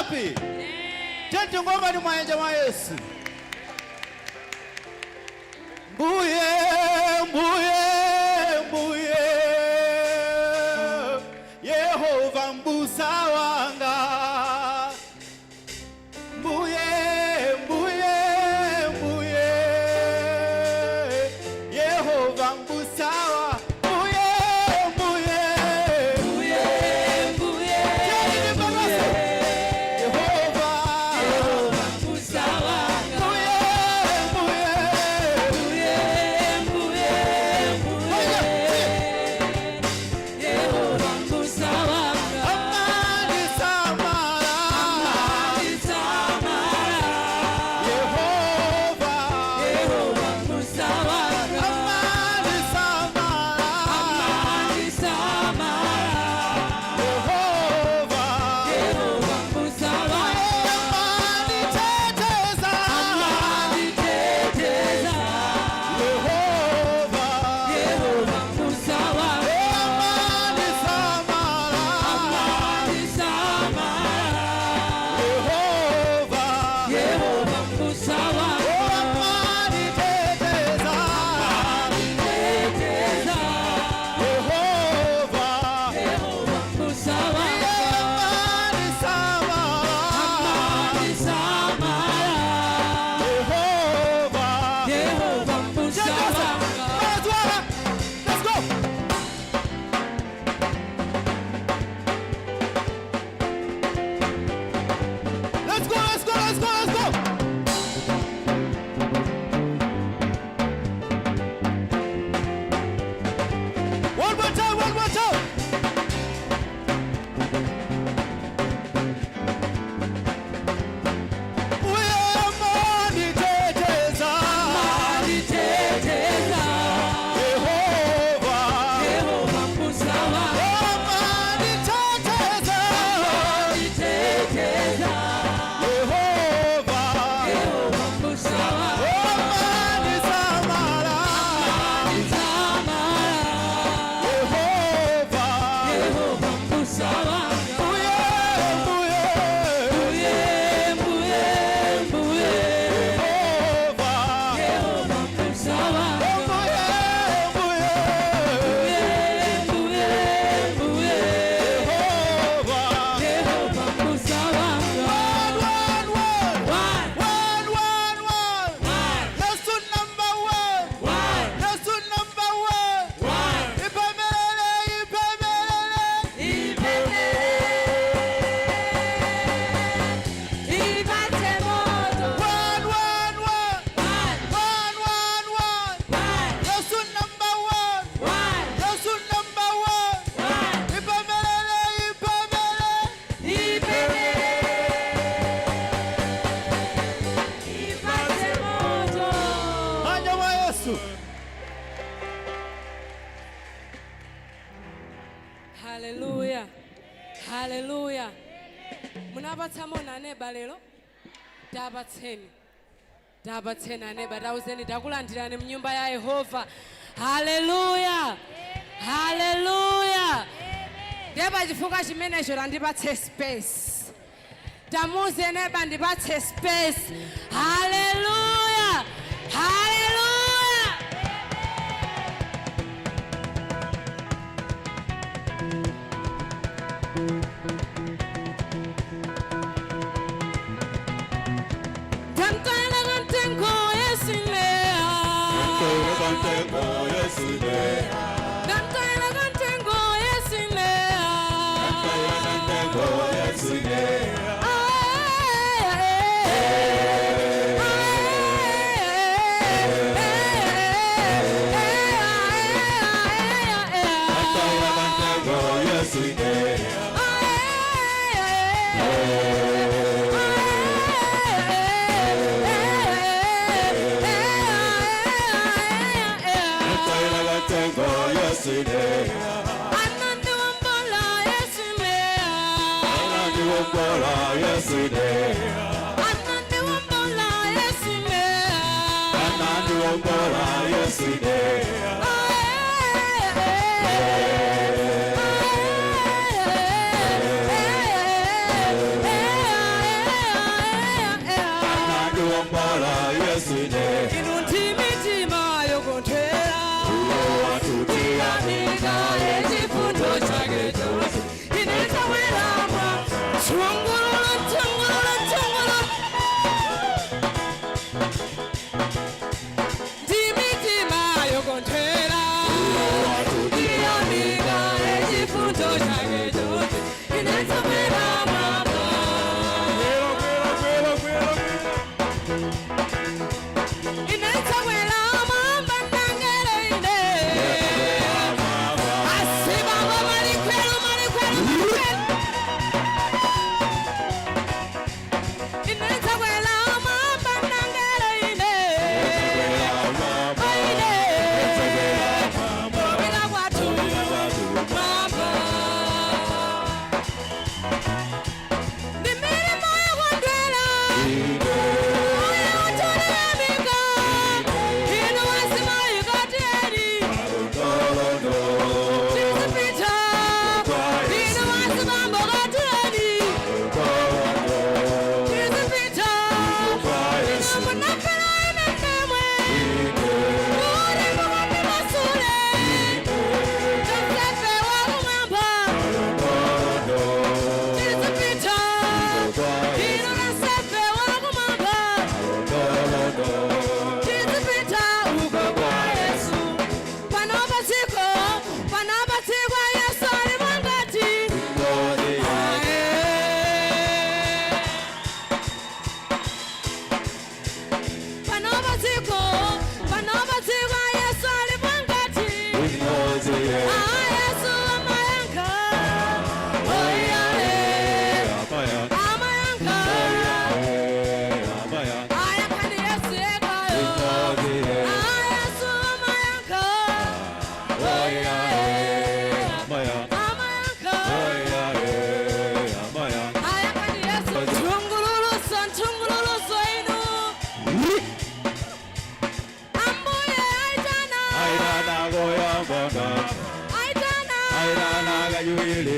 happy? Tiyeni tingomba ndi manja mwa Yesu. Mbuye, Mbuye, Mbuye, Yehova mbusa wanga. Mbuye, Mbuye, Mbuye, Yehova mbusa wa Mbuye, Mbuye, Mbuye, Mbuye, Tiyeni Mbuye, Yehova, Yehova mbusa wanga. Mbuye, Mbuye, Mbuye, Mbuye, Mbuye, Yehova mbusa wanga. Amani samala, Amanisamala, Yehova, Yehova mbusa wanga. Amani samala, Amanisamala, Yehova, Yehova mbusa wanga. Amani teteza, Amaniteteza, Yehova, Yehova mbusa wanga. Amani samala, Amanisamala, Yehova, Yehova mbusa wanga. Amani teteza, Amaniteteza, Yehova, Yehova mbusa wanga. Amani samala, Amanisamala, Yehova. Yehova mbusa wanga. Let's go. Let's go, let's go, let's go, let's go. One more time, one more time. Amaniteteza, Amaniteteza, Yehova. Yehova mbusa wanga. Amaniteteza, Amaniteteza, Yehova. Yehova mbusa wanga. Amanisamala, Amanisamala, Yehova. Yehova mbusa wanga. Mbuye, Mbuye, Mbuye, Mbuye, Mbuye, Yehova. Yehova mbusa wanga. Mbuye, Mbuye, Mbuye, Mbuye, Mbuye, Yehova. Yehova mbusa wanga. One, one, one. One, One, one, one. one, Yesu number one. one, Yesu number one. one. Ipemelele, ipemelele. Ipende, ipate moto. One, one, one. One, One, one, one. one, Yesu number one. one, Yesu number one. one. Ipemelele, ipemelele. Ipende, ipate moto. Manja mwa Yesu. Haleluya, haleluya. Munapatsamo aneba lero? Tapatseni, tapatseni aneba, tauzeni takulandirani mnyumba ya Yehova. Haleluya, haleluya. Ndiye pachifukwa chimenecho tandipatse space, tamuze neba ndipatse space. Haleluya, haleluya. Tamtayela kantengo yesilea. Tamtayela kantengo yesilea. Anandiwombola Yesilea. Anandiwombola Yesilea. Koyamba Aitana, Aitana kachiwiri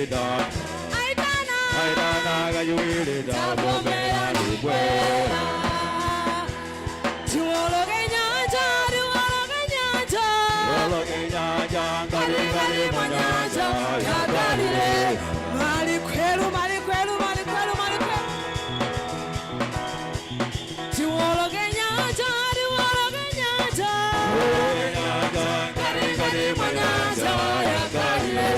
aitana, Aitana kachiwiri ndavomera ndibwera. Tiwoloke nyanja, tiwoloke nyanja. Tiwoloke nyanja mkatikati mwa nyanja ya ya Galile. Galile. Malikwelu, malikwelu, malikwelu, malikwelu. Tiwoloke nyanja, tiwoloke nyanja. Tiwoloke nyanja mkatikati mwa nyanja ya Galile.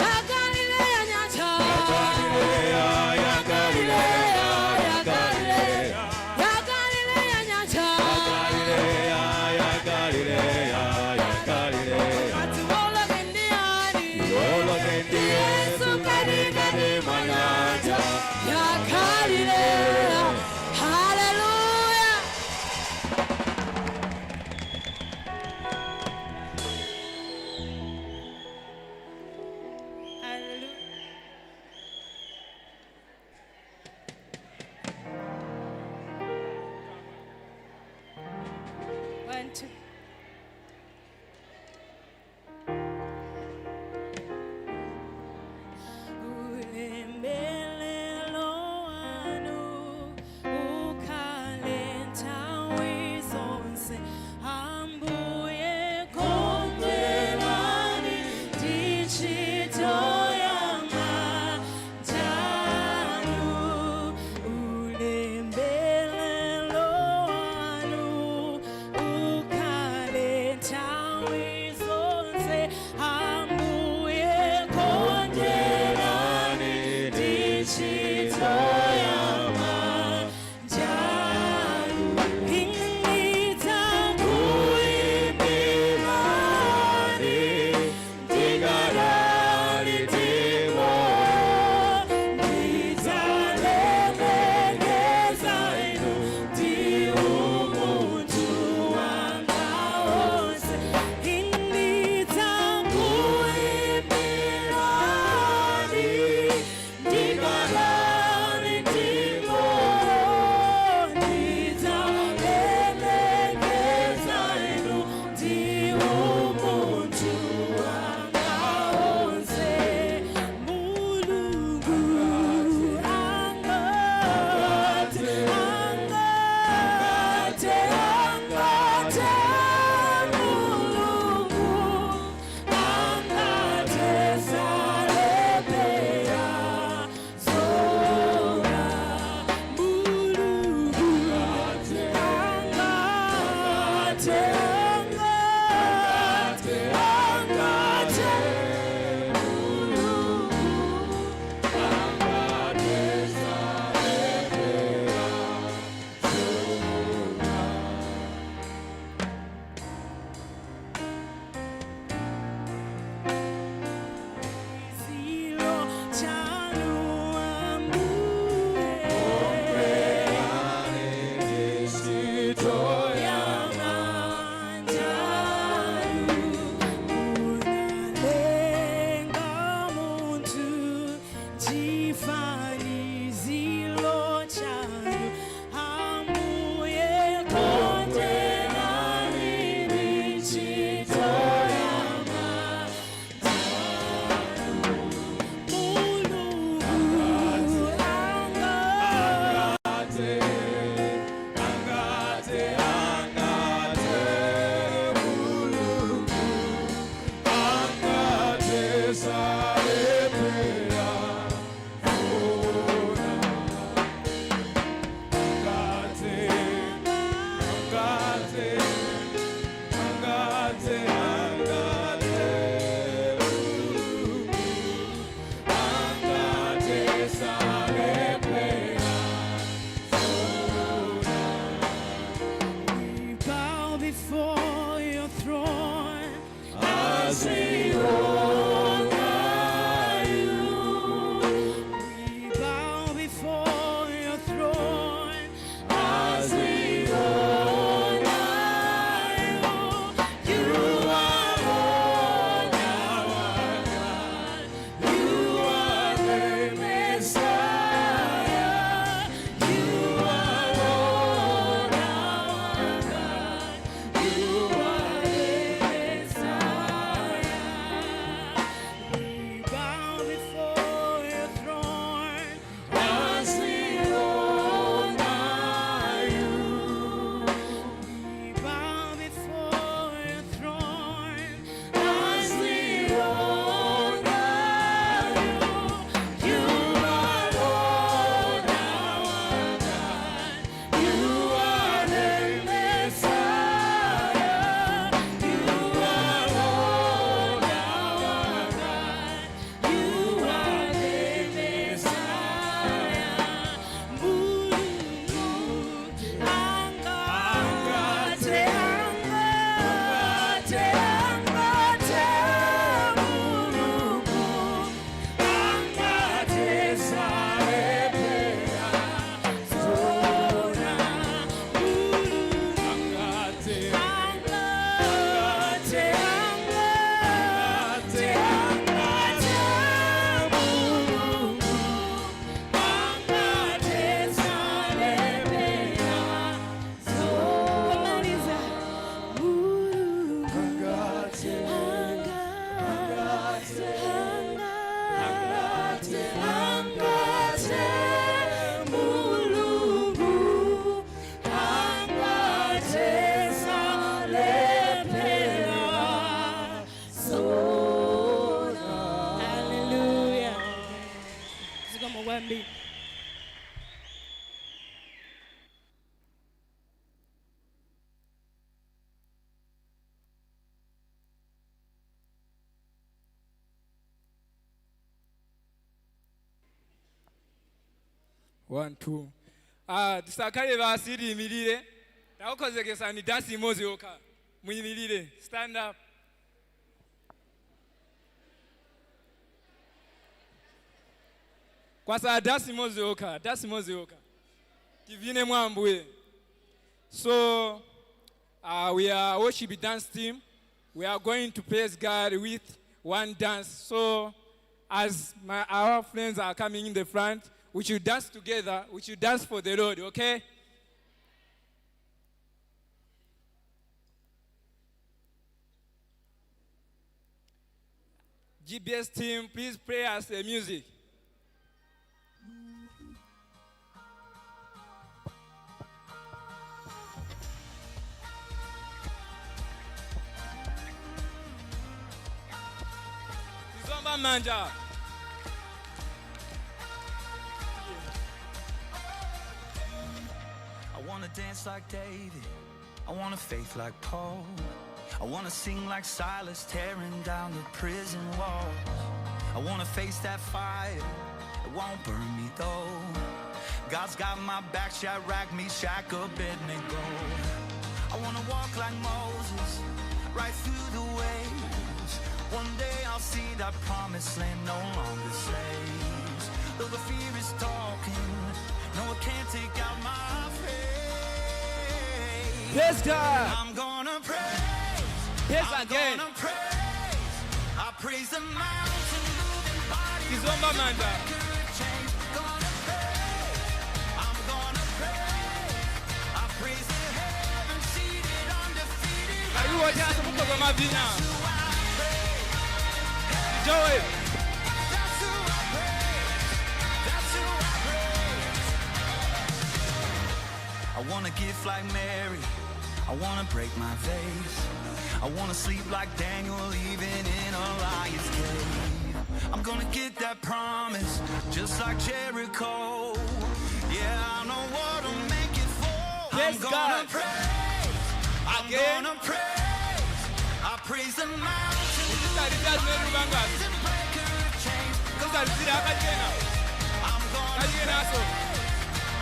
Ya Galile, ya nyanja. Ya Galilea, ya Galilea, ya Galilea. Ya Galile, ya nyanja. Galilea, ya Galilea, ya Galilea. Tiwoloke ndiani. Tiwoloke ndi Yesu katikati mwa nyanja. Ya Galilea. Hallelujah. Hallelujah. One, two. Ulemelelo wanu ukhale nthawi zonse, Ambuye kondwerani ndi ntchito ya manja anu. Ulemelelo wanu ukhale nthawi zonse, Ambuye kondwerani ndi ntchito ya manja anu. Ndidzakuyimbirani Ndikadali ndi moyo. Ndidzalemekeza inu ndi umunthu wanga wonse. Ndidzakuyimbirani ndikadali ndi moyo. Ndidzalemekeza inu ndi umunthu wanga wonse. Mulungu angate, angate, angate, Mulungu angate salepera zora. Mulungu angate, angate, angate, Mulungu. Zilo chanu ambuye yamanjaru unalenga muntu chifanizilo chanu ambuye kondwerani ndi ntchito yamanja. Mulungu anga Angate, angate, Mulungu angate salepera zona. Angate, angate, angate, angate, Mulungu angate salepera. We bow before your throne As we honor you, We bow before your throne as we honor you. You are Lord our God. You are the Messiah. You are Lord our God. You are the Messiah. One, two. Ah, tisakhale basi, tiyimirire. Takukhozekesani dansi imodzi yokha. Muyimirire. Stand up. Kwasala dansi imodzi yokha, dansi imodzi yokha. Tivine mwa Ambuye. So we are worship dance team. We are going to praise God with one dance. So as our friends are coming in the front, we should dance together. We should dance for the Lord, okay? GBS team, please play us the music. Tizomba manja. I wanna dance like David. I want a faith like Paul. I wanna sing like Silas, tearing down the prison walls. I wanna face that fire. It won't burn me though. God's got my back, Shadrach, Meshach, Abednego. I wanna walk like Moses, right through the waves. One day I'll see that promised land, no longer slaves. Though the fear is talking, no, it can't take out my faith. Praise God. I'm gonna praise. Praise I'm again. gonna praise. I praise the mountain moving body. Tizomba manja. Breaker of chains. Gonna praise. I'm gonna praise. I praise the heaven seated undefeated. Karibu wote mukhoza mavina. That's who I praise. Joey. That's who I praise. That's who I praise. I want a gift like Mary. I want to break my vase. I want to sleep like Daniel, even in a lion's cave. I'm gonna get that promise, just like Jericho. Yeah, I know what I'll make it for. Yes, I'm gonna God. Praise. I'm Again. gonna praise. I praise the mountain. Tisalizira zimene bangazi. And breaker of chains. Tisalizira akachena. I'm gonna Kachikenanso.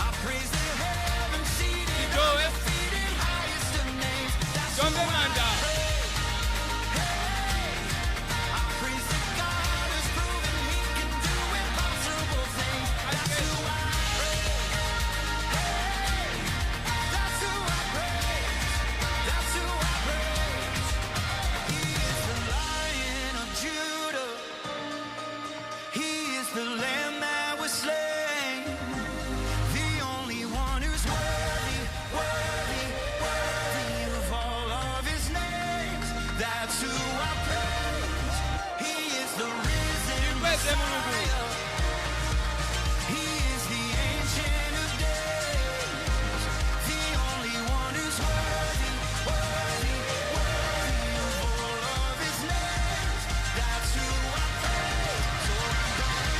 I praise the heaven seated, Joey. undefeated, highest of names. That's who Tiombe I manja. praise. Hey, I praise the God who's proven he can do impossible things. That's who I praise. Hey, that's who I praise. That's who I praise. He is the Lion of Judah. He is the Lamb that was slain. The only one who's worthy, worthy, worthy of all of his names. That's who I praise. He is the risen Tikweze Mulungu. Messiah. He is the Ancient of Days. The only one who's worthy, worthy, worthy of all of his names. That's who I praise. So I'm gonna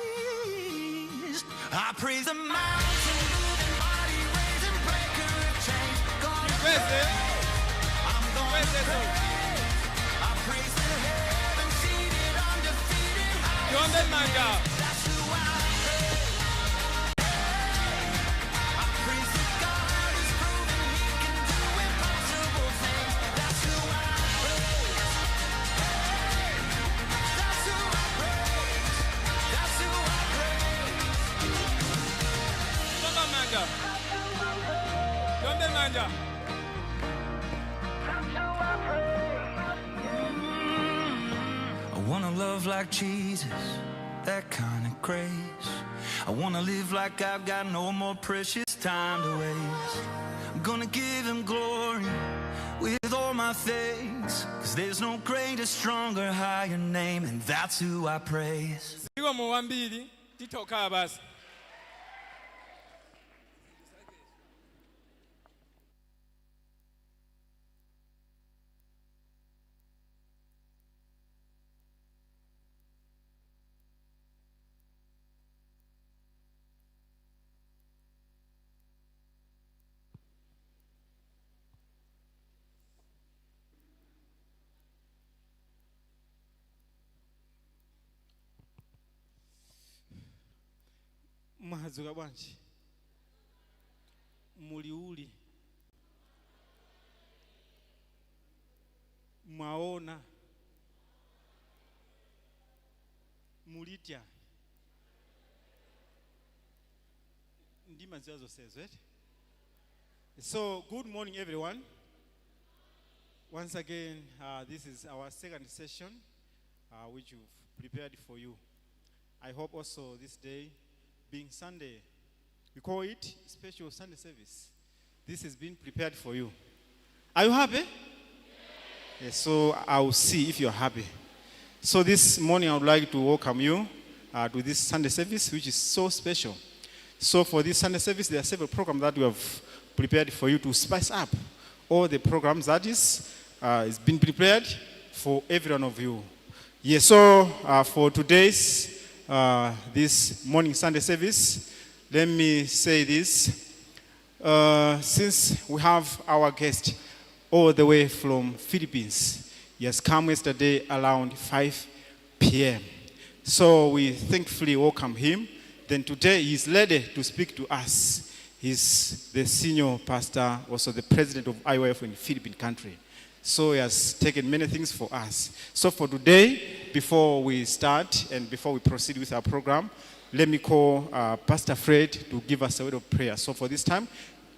praise. I praise the mountain moving, body raising, breaker of chains. Gonna Tikweze. praise. I'm gonna Tikweze so. praise. I praise the heaven seated, undefeated, highest Tiombe of manja. names. That's who I praise. I praise the God who's proven he can do impossible things. That's who I praise. Hey, that's who I praise. That's who I praise. Tiomba manja. Tiombe manja. That's who I praise. I wanna love like Jesus, that kind of grace. I wanna live like I've got no more precious time to waste. I'm gonna give him glory with all my thanks. 'Cause there's no greater, stronger, higher name, and that's who I praise. Zikomo kwambiri, titokhala basi. Mwadzuka bwanji? Muliuli mwaona mulitya ndimadziwa zonsezo eti. So good morning, everyone. Once again, this is our second session which we've prepared for you. I hope also this day being Sunday, we call it special Sunday service. This has been prepared for you. Are you happy? Yes, so I'll see if you're happy. So this morning I would like to welcome you to this Sunday service, which is so special. So for this Sunday service, there are several programs that we have prepared for you to spice up all the programs that is been prepared for every one of you. Yes, so for today's this morning Sunday service, let me say this. Since we have our guest all the way from Philippines, he has come yesterday around 5 p.m. So we thankfully welcome him. Then today he is ready to speak to us. He's the senior pastor, also the president of IYF in Philippine country. So he has taken many things for us. So for today, before we start and before we proceed with our program, let me call Pastor Fred to give us a word of prayer. So for this time,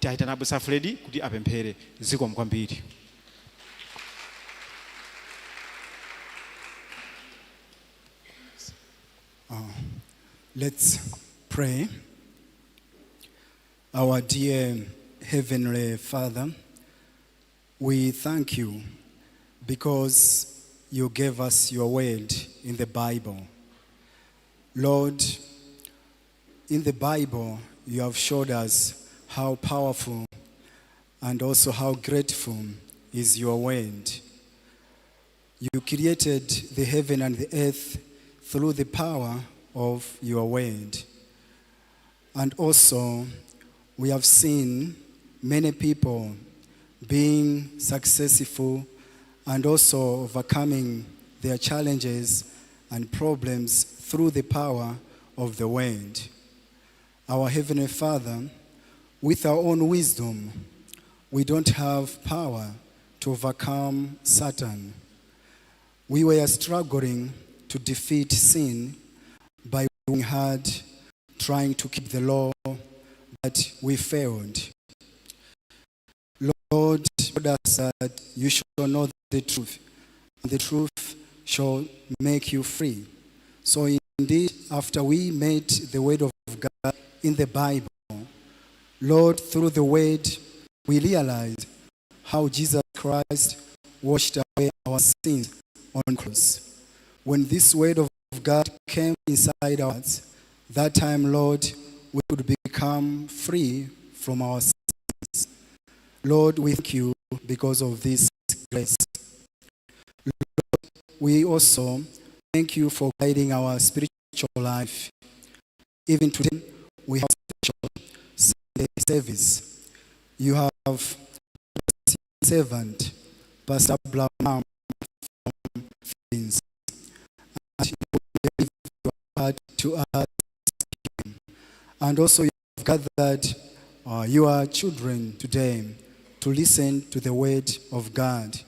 tiaitana Abusa Fred kuti apemphere. Zikomo kwambiri. Let's pray. Our dear Heavenly Father, we thank you because you gave us your word in the Bible. Lord, in the Bible, you have showed us how powerful and also how grateful is your word. You created the heaven and the earth through the power of your word. And also, we have seen many people being successful and also overcoming their challenges and problems through the power of the word. Our Heavenly Father, with our own wisdom, we don't have power to overcome Satan. We were struggling to defeat sin by working hard, trying to keep the law, but we failed. Lord, told us that you shall know the truth, and the truth shall make you free. So indeed, after we met the word of God in the Bible, Lord, through the word, we realized how Jesus Christ washed away our sins on cross. When this word of God came inside us, that time, Lord, we could become free from our sins. Lord, we thank you because of this grace. Lord, we also thank you for guiding our spiritual life. Even today, we have special Sunday service. You have servant, Pastor Abraham from Philippines, and you gave your heart to us. And also you have gathered your children today to listen to the word of God.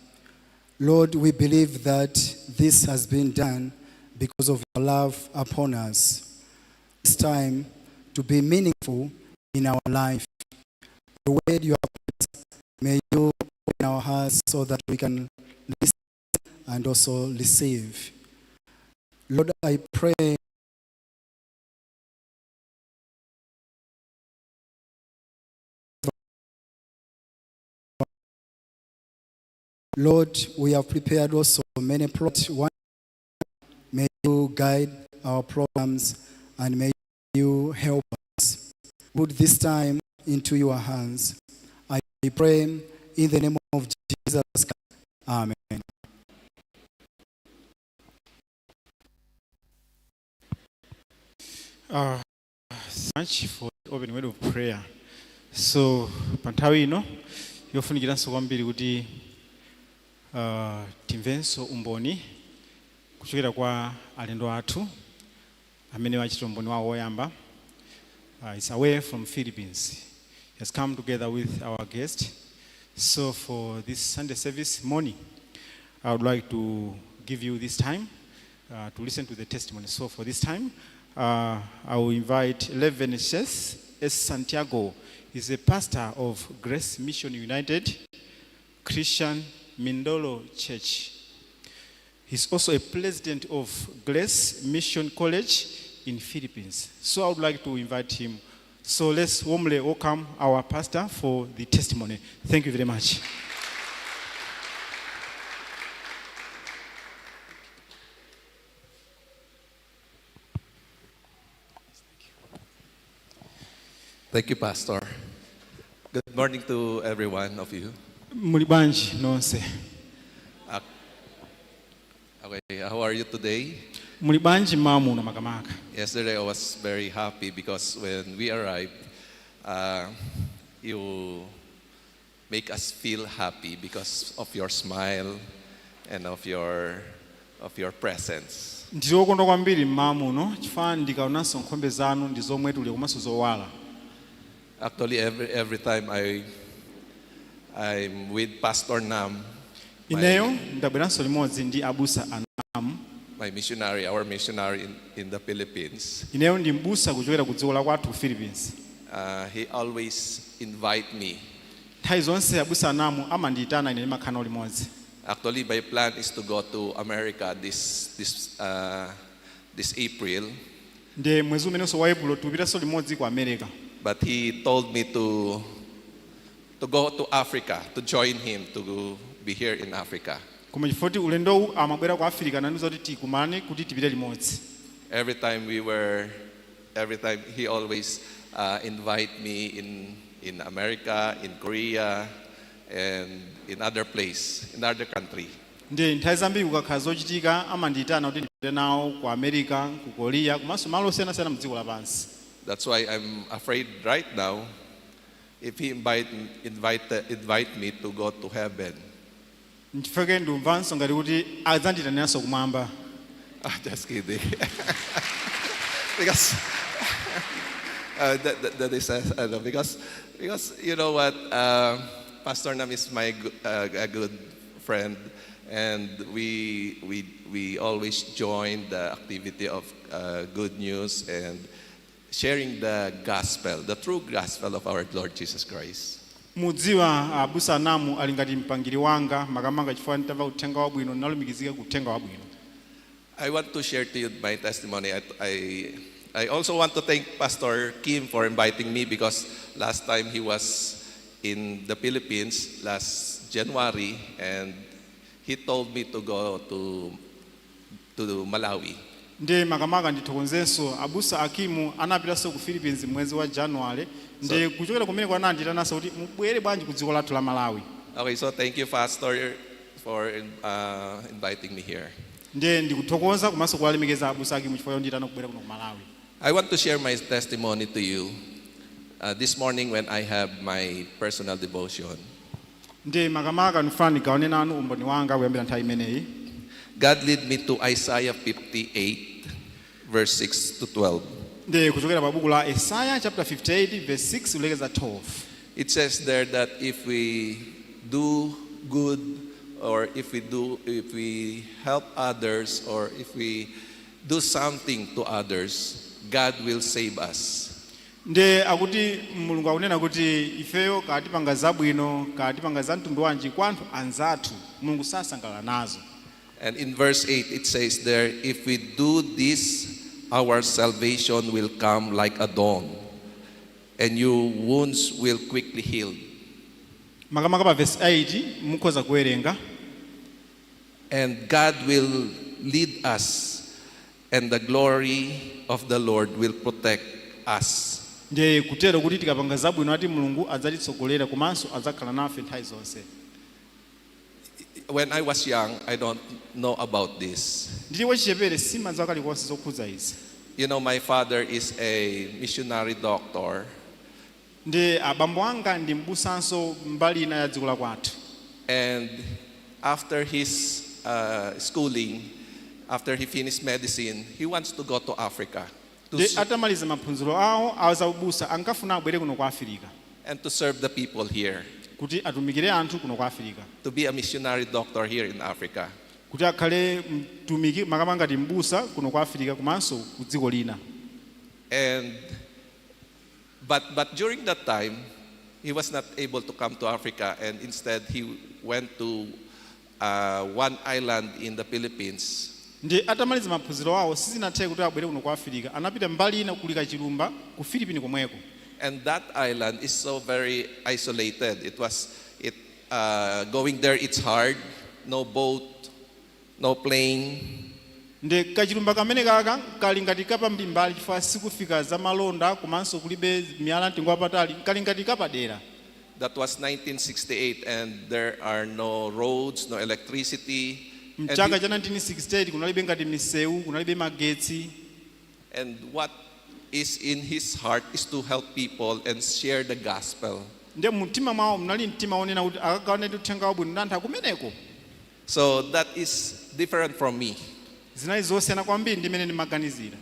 Lord, we believe that this has been done because of your love upon us. This time to be meaningful in our life. The word you have blessed, may you open our hearts so that we can listen and also receive. Lord, I pray Lord, we have prepared also many plots. One, may you guide our programs and may you help us. Put this time into your hands. I pray in the name of Jesus Christ. Amen. Much for the open word of prayer. So pa nthawi ino yofunikiranso kwambiri kuti timvenso umboni kuchokera kwa alendo athu amene wachita umboni wawo woyamba. Is away from Philippines. He has come together with our guest. So for this Sunday service morning, I would like to give you this time to listen to the testimony. So for this time, I will invite Reverend Seth S. Santiago. He's a pastor of Grace Mission United Christian Mindolo Church. He's also a president of Grace Mission College in Philippines. So I would like to invite him. So let's warmly welcome our pastor for the testimony. Thank you very much. Thank you, Pastor. Good morning to every one of you. Muli bwanji nonse? Okay, how are you today? Muli bwanji mamuno makamaka? Yesterday I was very happy because when we arrived, you make us feel happy because of your smile and of your presence. Ndili wokondwa kwambiri mmamuno chifukwa ndikaonanso nkhope zanu ndi zomwetulira komanso zowala. Actually, every time I'm with Pastor Nam, Ineyo ndabweranso limodzi ndi abusa anamu. My missionary, our missionary in the Philippines. Ineyo ndi mbusa kuchokera ku dziko la kwathu ku Philippines. He always invite me. Nthawi zonse abusa anamu amandiyitana ine ndimakhala nawo limodzi. Actually, my plan is to go to America this April, Ndiye mwezi umenenso wa Epulo tikupitanso limodzi ku America. But he told me to go to Africa to join him to be here in Africa. Koma chifukwa kuti ulendowu amabwera ku Afirika nandiuza kuti tikumane kuti tipite limodzi. Every time he always invite me in America, in Korea, and in other place, in other country. Ndi nthawi zambiri kukakhala zochitika amandiyitana kuti ndipite nawo ku America, ku Korea komanso malo osiyanasiyana mdziko lapansi. That's why I'm afraid right now, if he invite me to go to heaven. Nchifukwa ndimvanso ngati kuti adzandiyitaniranso kumwamba. Ah, just kidding. Because that is because you know what, Pastor Nam is a good friend, and we always join the activity of good news and sharing the gospel, the true gospel of our Lord Jesus Christ. Mudziwa abusa anamu ali ngati mpangiri wanga makamaka chifukwa nditamva uthenga wabwino ndinalumikizika ku uthenga wabwino. I want to share to you my testimony. I also want to thank Pastor Kim for inviting me because last time he was in the Philippines last January, and he told me to go to Malawi. Ndi makamaka ndithokozenso abusa Akimu anapitanso ku Philippines mwezi wa January ndi kuchokera kumene kwanandiyitananso kuti mubwere bwanji ku dziko lathu la Malawi. Okay, so thank you, Pastor, for inviting me here. Ndiye ndikuthokoza komanso kuwalemekeza abusa Akimu chifukwa chondiyitana kubwera kuno ku Malawi. I want to share my testimony to you this morning when I have my personal devotion. Ndi makamaka ndifuna ndigawane nanu umboni wanga kuyambira nthawi imeneyi. God lead me to Isaiah 58, verse 6 to 12. Ndi kuchokera pa buku la Isaya chapter 58 verse 6 kulekeza 12. It says there that if we do good or if we help others or if we do something to others, God will save us. Ndi akuti Mulungu akunena kuti ifeyo katipanga zabwino katipanga za mtundu wanji kwa anthu anzathu Mulungu sasangalala nazo. And in verse 8 it says there, "If we do this, our salvation will come like a dawn and your wounds will quickly heal." Makamaka pa verse 8 mukhoza kuwerenga. And God will lead us, and the glory of the Lord will protect us. Ndiye kutero kuti tikapanga zabwino ati Mulungu adzatitsogolera komanso adzakhala nafe nthawi zonse. When I was young, I don't know about this. Ndili wachichepere simadziwa kalikonse zokhudza izi. My father is a missionary doctor, Ndi abambo anga ndi mbusanso mbali ina ya dziko la kwathu. And after his schooling, after he finished medicine, he wants to go to Africa To Ndi atamaliza maphunziro awo azaubusa ankafuna abwere kuno kwa Afirika and to serve the people here, kuti atumikire anthu kuno kwa Afirika, to be a missionary doctor here in Africa. Kuti akhale mtumiki makamaka ngati mbusa kuno kwa Afirika komanso ku dziko lina. And but during that time, he was not able to come to Africa, and instead he went to one island in the Philippines. Ndi atamaliza maphunziro awo sizinatheke kuti abwere kuno kwa Afirika, anapita mbali ina kuli kachilumba ku Filipini komweko. And that island is so very isolated. It was it Going there, it's hard. No boat, no plane. Ndi kachilumba kamene kaka kali ngati kapambalimbali chifukwa sikufika za malonda komanso kulibe miyala mtengo wapatali, kali ngati kapadera. That was 1968, and there are no roads, no electricity. And, Mchaka cha 1968 kunalibe ngati misewu, kunalibe magetsi. And what is in his heart is to help people and share the gospel. Ndiye mumtima mwawo munali mtima wonena kuti akagawane uthenga wabwino ndi anthu akumeneko. So that is different from me. Zinali zosiyana kwambiri ndi mmene ndimaganizira.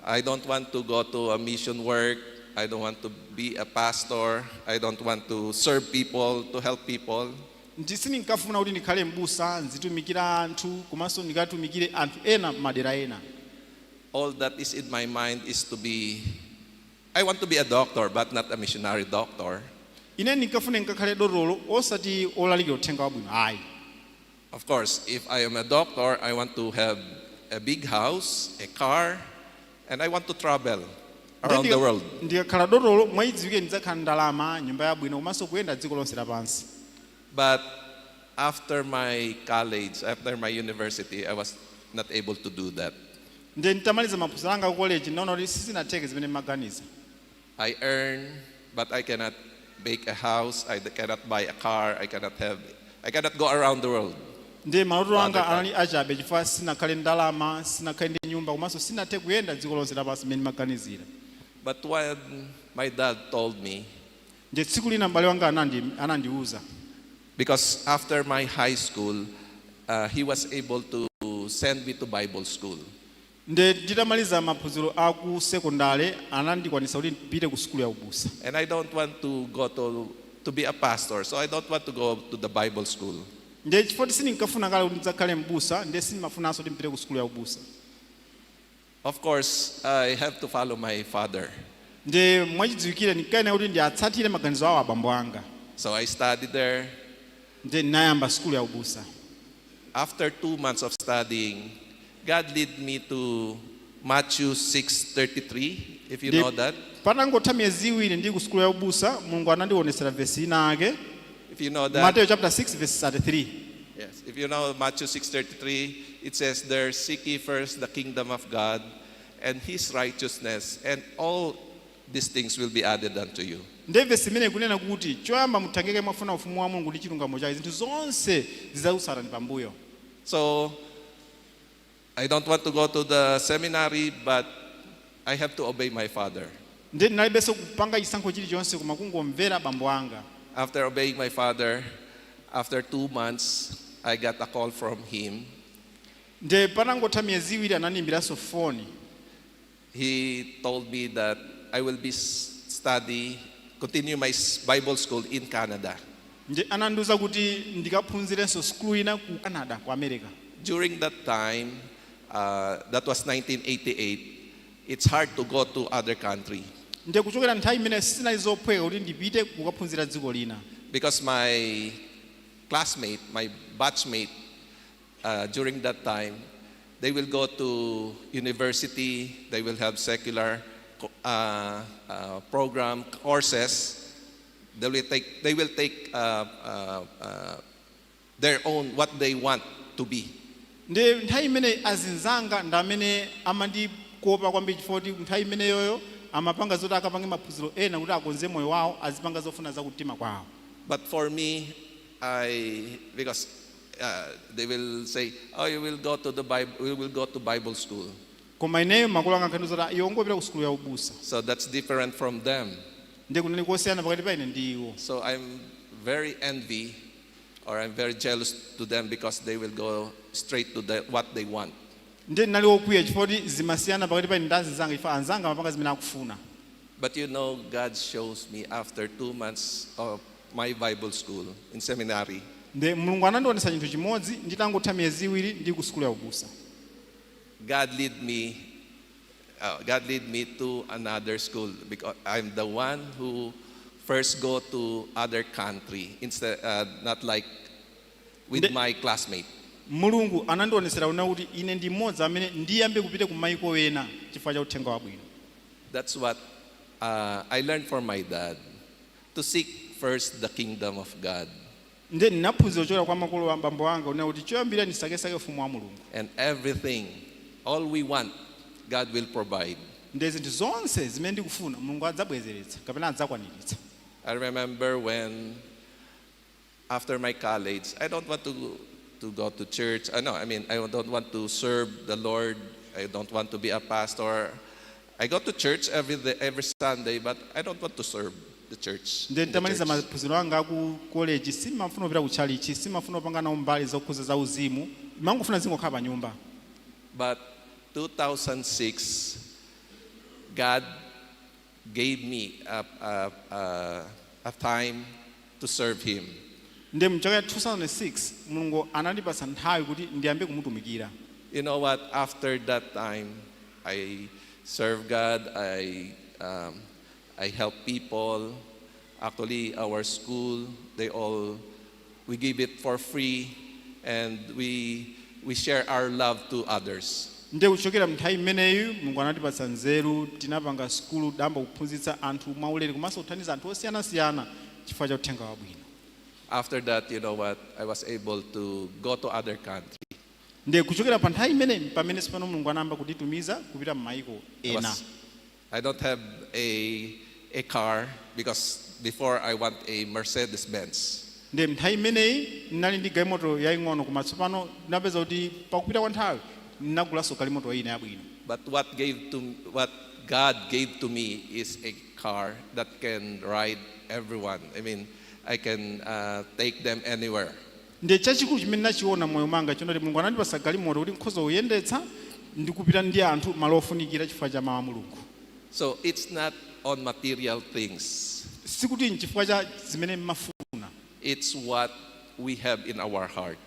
I don't want to go to a mission work. I don't want to be a pastor. I don't want to serve people, to help people. Nti sindinkafuna kuti ndikhale mbusa nzitumikira anthu komanso ndikatumikire anthu ena madera ena. All that is in my mind is to be, I want to be a doctor, but not a missionary doctor. Ine ndinkafuna ndikakhale dotolo osati olalikira uthenga wabwino ayi. Of course, if I am a doctor, I want to have a big house, a car, and I want to travel around the world. Ndikakhala dotolo mwayidziwike ndidzakhala ndalama, nyumba yabwino komanso kuyenda dziko lonse lapansi. But after my college, after my university, I was not able to do that. Ndiye nditamaliza maphunziro anga ku college ndinaona kuti sizinatheke zimene mmaganiza. I earn, but I cannot make a house, I cannot buy a car, I cannot go around the world. Ndiye maloto anga Other anali achabe chifukwa sinakhale ndalama, sinakhale ndi nyumba komanso sinathe kuyenda dziko lonse lapansi mmene ndimaganizira. But when my dad told me, Ndiye tsiku lina m'bale wanga anandiuza, because after my high school, he was able to send me to Bible school. Ndiye nditamaliza maphunziro a ku sekondale anandikwanisa kuti ndipite ku sukulu ya ubusa. And I don't want to go to be a pastor, so I don't want to go to the Bible school. Ndiye chifukwa sindinkafuna kale kuti ndidzakhale mbusa, ndiye sindimafunanso kuti ndipite ku sukulu ya ubusa. Of course, I have to follow my father. Ndiye mwachidziwikire ndinkayenera kuti ndiatsatire maganizo awo abambo anga. So I studied there. Ndiye ndinayamba sukulu ya ubusa. After 2 months of studying, God led me to Matthew 6:33, if you know that. Patangotha miyezi 2 ndi ku sukulu ya ubusa, Mulungu anandionesera vesi ina ake. If you know that. Mateyu chapter 6 verse 33. Yes. If you know Matthew 6:33, it says there, "Seek ye first the kingdom of God and his righteousness, and all these things will be added unto you." Ndiye vesi imene ikunena kuti choyamba muthangeke mwafuna ufumu wa Mulungu ndi chilungamo chake, zinthu zonse zidzakutsatani pambuyo. So I don't want to go to the seminary, but I have to obey my father. Ndiye ndinalibenso kupanga chisankho chilichonse koma kungomvera abambo anga. After obeying my father, after 2 months, I got a call from him. Ndiye patangotha miyezi 2 anandiyimbiranso foni. He told me that I will be study, continue my Bible school in Canada. Ndiye anandiwuza kuti ndikaphunzirenso sukulu ina ku Canada, ku America. During that time, that was 1988, it's hard to go to other country Ndiye kuchokera nthawi imene sizinali zophweka kuti ndipite kukaphunzira dziko lina because my classmate, my batchmate, during that time, they will go to university, they will have secular program courses. They will take their own, what they want to be. Ndiye nthawi imene azinzanga ndi amene amandikopa kwambiri chifukwa kuti nthawi imeneyoyo amapanga zoti akapange maphunziro ena kuti akonze moyo wawo, azipanga zofuna zakumtima kwawo. But for me, because they will say, "Oh, you will go to the Bible, we will go to Bible school." Koma ineyo makolo anga ankhandiuza kuti iwe ungopita ku sukulu ya ubusa. So that's different from them. Ndiye kunali kosiyana pakati pa ine ndi iwo. So I'm very envy or I'm very jealous to them because they will go straight to what they want. Ndiye ndinali wokwiya chifukwa kuti zimasiyana pakati pa ine ndi anzanga chifukwa anzanga amapanga zimene akufuna. But God shows me after 2 months of my Bible school in seminary, Ndiye Mulungu anandionetsa chinthu chimodzi nditangotha miyezi 2 ndi ku sukulu ya ubusa. God lead me to another school because I'm the one who first go to other country instead, not like with my classmate. Mulungu anandionesera una kuti ine ndi mmodzi amene ndiyambe kupita ku maiko ena chifukwa cha uthenga wabwino. That's what I learned from my dad, to seek first the kingdom of God. Ndiye ndinaphunzira kuchokera kwa makolo a bambo anga una kuti choyambira ndisakesake ufumu wa Mulungu. And everything, all we want, God will provide. Ndiye zinthu zonse zimene ndikufuna Mulungu adzabwezeretsa kapena adzakwaniritsa. I remember when, after my college, I don't want to go to church. No, I mean, I don't want to serve the Lord. I don't want to be a pastor. I go to church every day, every Sunday, but I don't want to serve the church. Ndiye In the nditamaliza church. maphunziro anga aku college simafuna kupita ku chalichi, simafuna kupanga nawo mbali zokhuza za uzimu, mangofuna zingokhala pa nyumba. But 2006, God gave me a time to serve Him. Ndiye mchaka cha 2006 Mulungu anandipatsa nthawi kuti ndiyambe kumutumikira. You know what? After that time, I serve God. I help people. Actually, our school, they all, we give it for free, and we share our love to others. Ndiye kuchokera nthawi imeneyi Mulungu anatipatsa nzeru, tinapanga sukulu damba kuphunzitsa anthu mwaulere komanso kuthandiza anthu osiyanasiyana chifukwa cha uthenga wabwino. After that, you know what? I was able to go to other country. Ndiye kuchokera pa nthawi imeneyi pamene sipano Mulungu anayamba kutitumiza kupita m'mayiko I ena. I don't have a car because before I want a Mercedes Benz. Ndiye nthawi imeneyi ndinali ndi galimoto yaying'ono koma tsopano ndinapeza kuti pakupita kwa nthawi ndinagulanso galimoto ina yabwino. But what God gave to me is a car that can ride everyone. I mean, I can take them anywhere. Ndiye chachikulu chimene ndachiona moyo mwanga chonoti Mulungu anandipasa galimoto kuti nkhoza kuyendetsa ndi kupita ndi anthu malo ofunikira chifukwa cha mawu a Mulungu. So it's not on material things. Sikuti nchifukwa cha zimene mmafuna. It's what we have in our heart.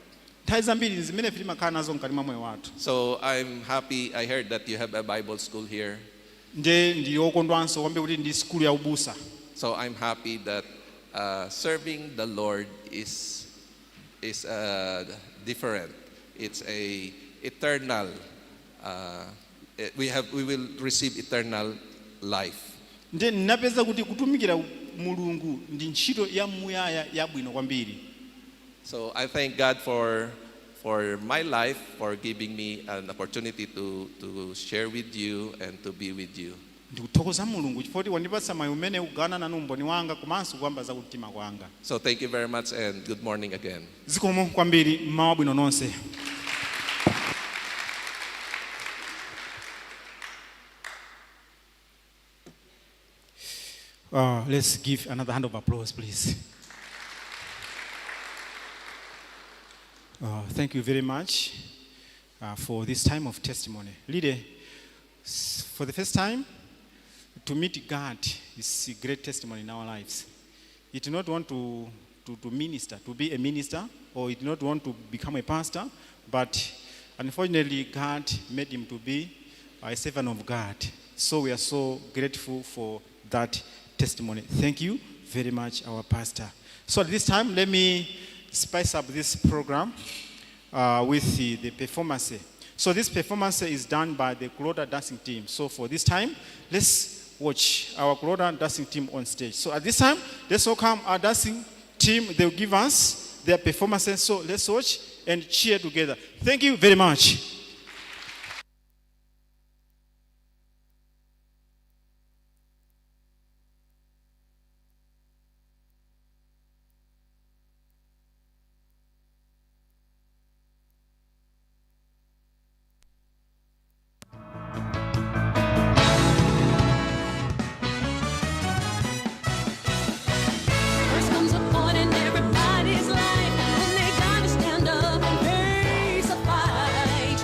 Nthawi zambiri zimene ife timakhala nazo mkati mwa moyo wathu. So I'm happy I heard that you have a Bible school here. Ndiye ndi okondwanso kwambiri kuti ndi sukulu ya ubusa. So I'm happy that serving the Lord is different. It's a eternal. We will receive eternal life. Ndiye ndinapeza kuti kutumikira Mulungu ndi ntchito ya muyaya yabwino kwambiri. So I thank God for my life, for giving me an opportunity to share with you and to be with you. Ndikuthokoza Mulungu chifukwa kuti wandipatsa mwayi umene kugawana nanu umboni wanga komanso kuyamba za kumtima kwanga. So thank you very much and good morning again. Zikomo kwambiri, mmawa bwino nonse. Let's give another hand of applause, please. Thank you very much for this time of testimony. Leader, for the first time, to meet God is a great testimony in our lives. He did not want to minister, to be a minister, or he did not want to become a pastor, but unfortunately, God made him to be a servant of God. So we are so grateful for that testimony. Thank you very much, our pastor. So at this time, let me spice up this program with the performance. So this performance is done by the Kuroda dancing team. So for this time, let's watch our Kuroda dancing team on stage. So at this time, let's welcome our dancing team. They'll give us their performances. So let's watch and cheer together. Thank you very much. First comes a point in everybody's life when they gotta stand up and face a fight.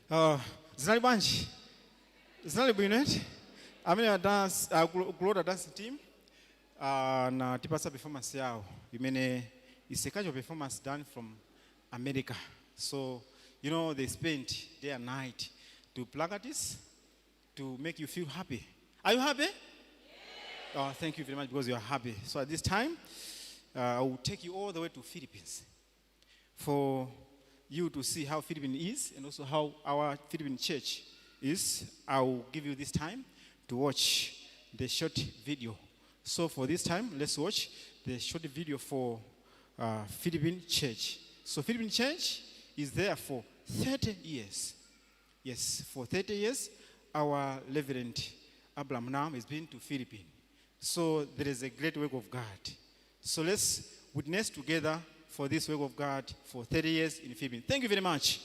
Zinali bwanji? Zinali bwino eti? Amene a dance, Gloria dance team na tipasa performance yawo imene is a casual performance done from America. So, they spent day and night to practice to make you feel happy. Are you happy? Oh, thank you very much because you are happy. So at this time, I will take you all the way to Philippines for you to see how Philippines is and also how our Philippine church is. I will give you this time to watch the short video. So for this time, let's watch the short video for Philippine church. So Philippine church is there for 30 years. Yes, for 30 years, our Reverend Abraham Nam has been to Philippines. So there is a great work of God. So let's witness together for this work of God for 30 years in Philippines. Thank you very much.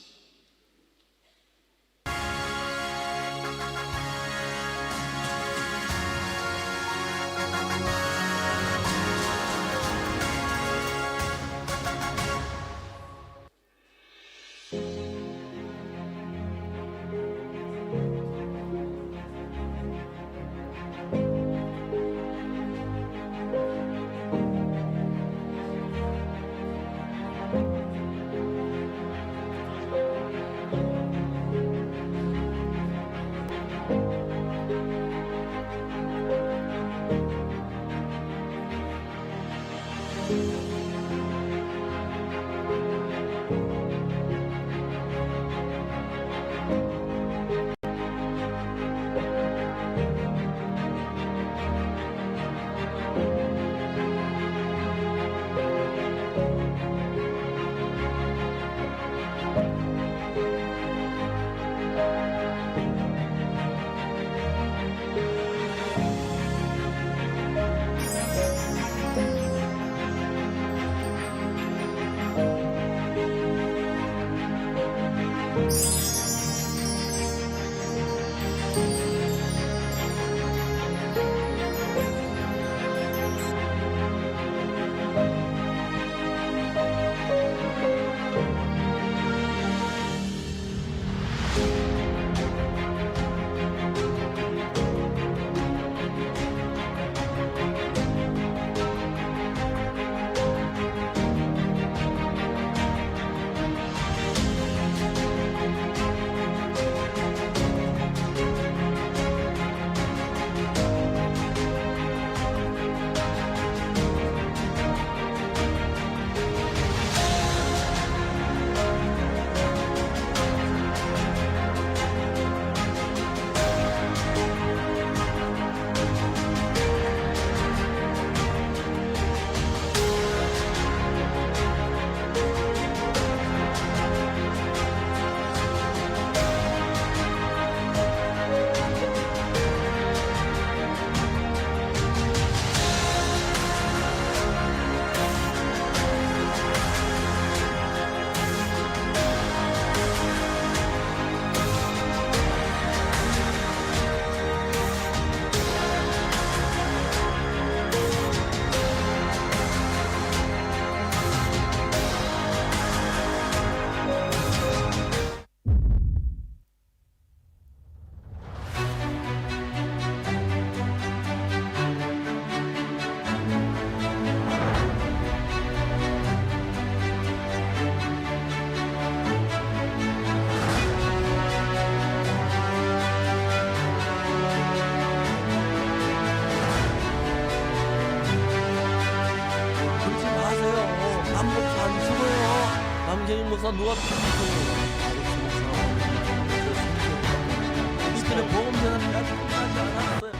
그러지 마세요. 남 목사 안 죽어요. 남경일 목사 누가 피비세요? 이들은 복음 전하는 아직 끝나지 않았어요.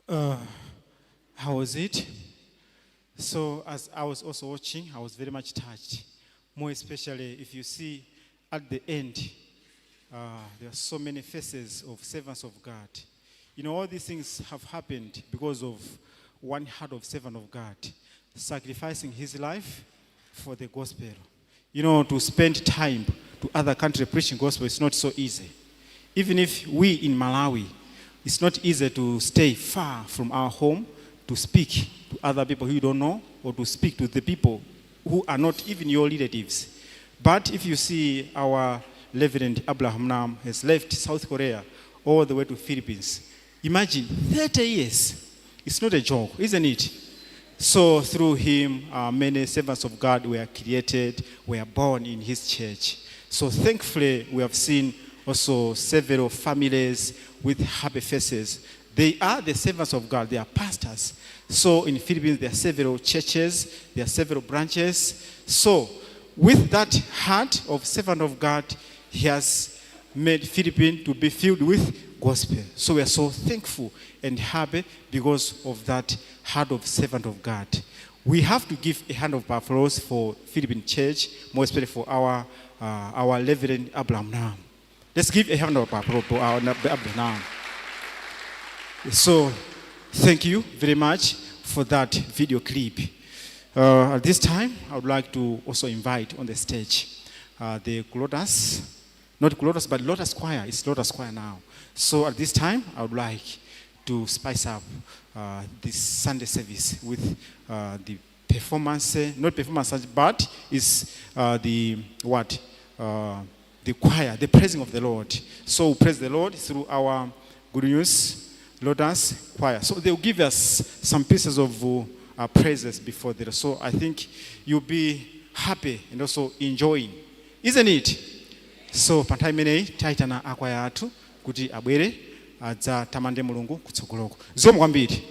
How was it? So, as I was also watching, I was very much touched. More especially if you see at the end, there are so many faces of servants of God. You know, all these things have happened because of one heart of servant of God sacrificing his life for the gospel. You know, to spend time to other country preaching gospel is not so easy. Even if we in Malawi, it's not easy to stay far from our home to speak to other people who you don't know or to speak to the people who are not even your relatives. But if you see our Reverend Abraham Nam has left South Korea all the way to Philippines. Imagine 30 years. It's not a joke, isn't it? So through him, many servants of God were created, were born in his church. So thankfully, we have seen also several families with happy faces. They are the servants of God, they are pastors. So in Philippines, there are several churches, there are several branches. So with that heart of servant of God, he has made Philippines to be filled with gospel. So we are so thankful and happy because of that heart of servant of God. We have to give a hand of applause for Philippine Church, more especially for our Reverend Abraham Nam. Let's give a hand of applause for our Abraham Nam. So, thank you very much for that video clip. At this time, I would like to also invite on the stage the Lotus, not Lotus, but Lotus Choir. It's Lotus Choir now. So at this time, I would like to spice up this Sunday service with the performance, not performance, but it's the what? The choir, the praising of the Lord. So we praise the Lord through our Good News Lotus Choir. So they'll give us some pieces of praises before there. So I think you'll be happy and also enjoying, isn't it? So pa nthawi imeneyi tayitana akwaya athu kuti abwere adzatamande Mulungu kutsogoloko. Zikomo kwambiri.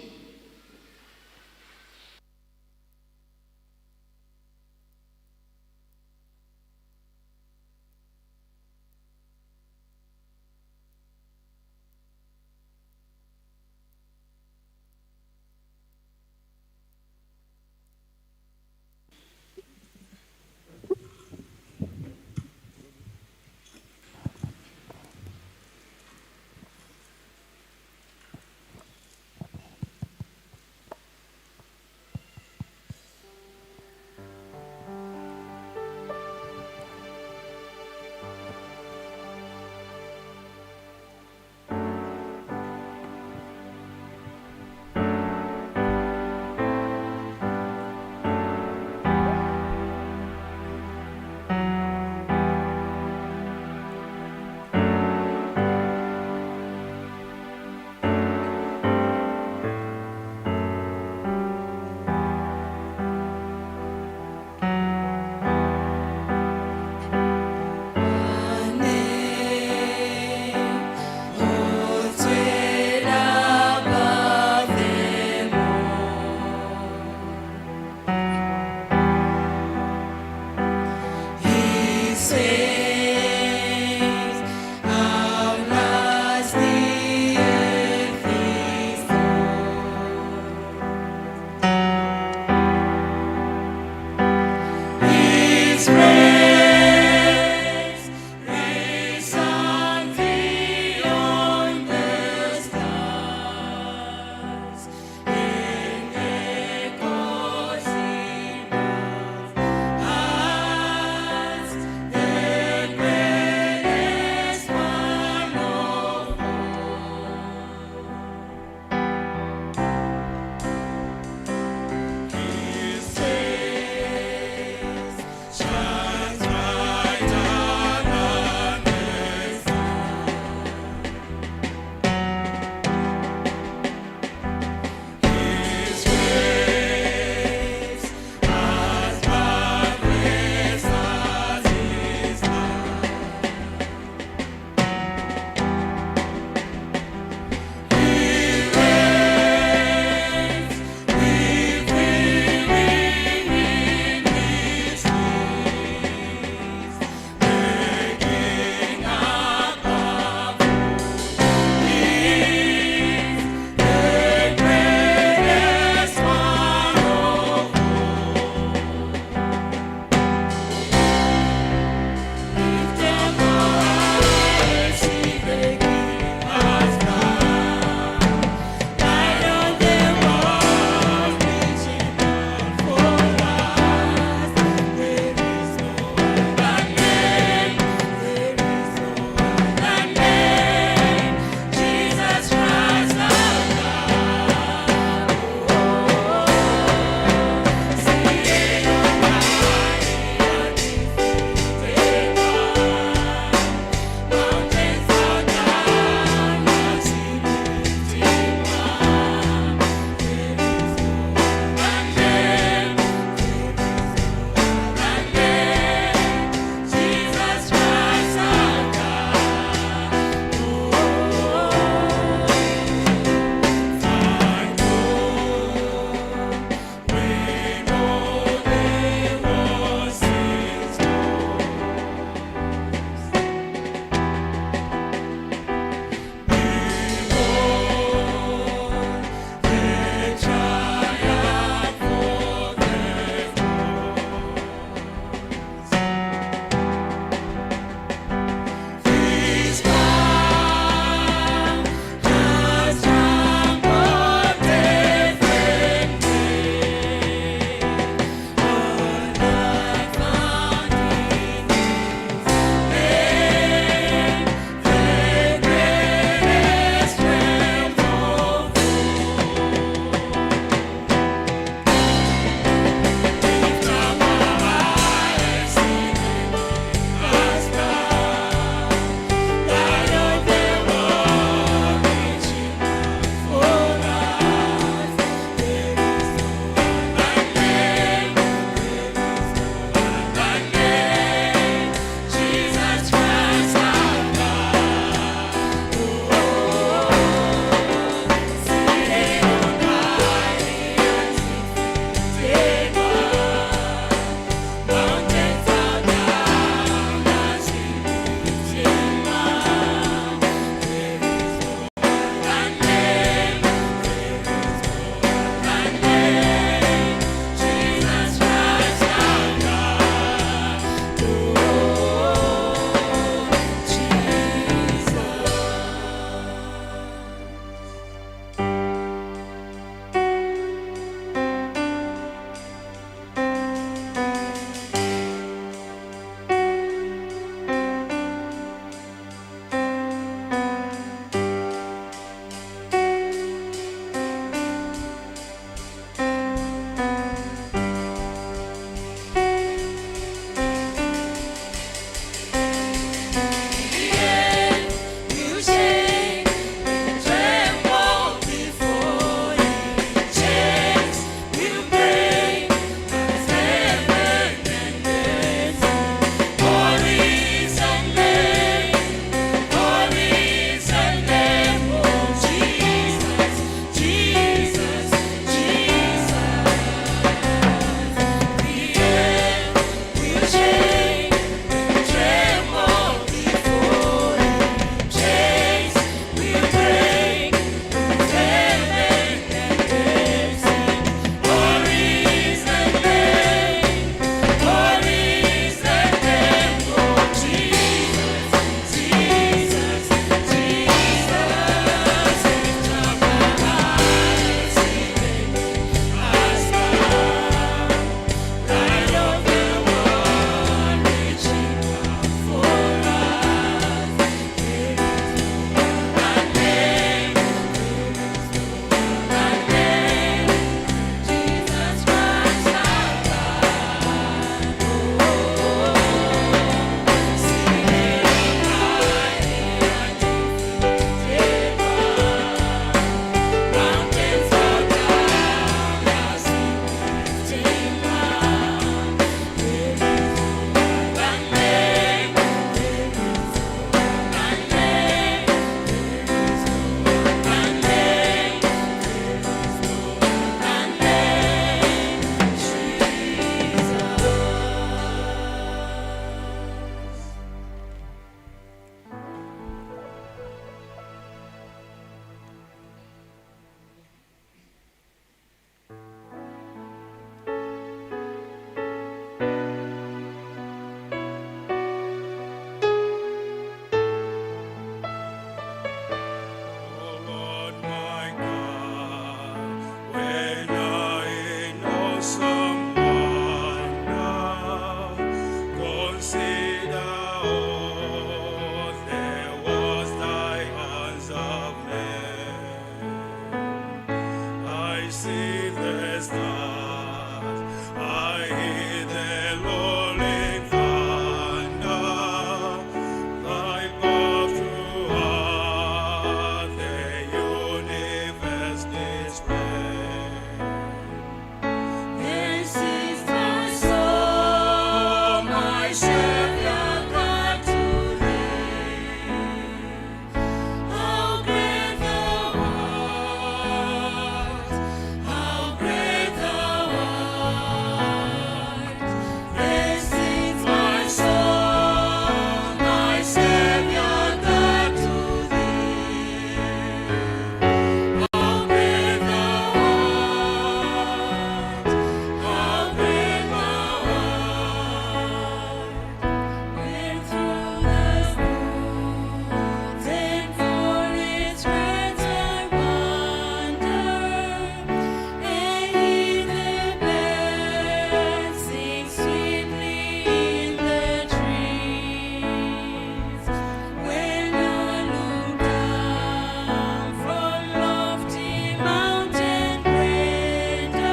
Awesome wonder, consider all the works thy hands have made. I see the stars, I hear the rolling thunder, thy power throughout the universe display. This is my soul, my Savior God to thee. How great thou art! How great thou art! This is my soul, my Savior God to thee. How great thou art! How great thou art! When through the woods and forests great I wander, and hear the birds sing sweetly in the trees. When I look down from lofty mountain grandeur,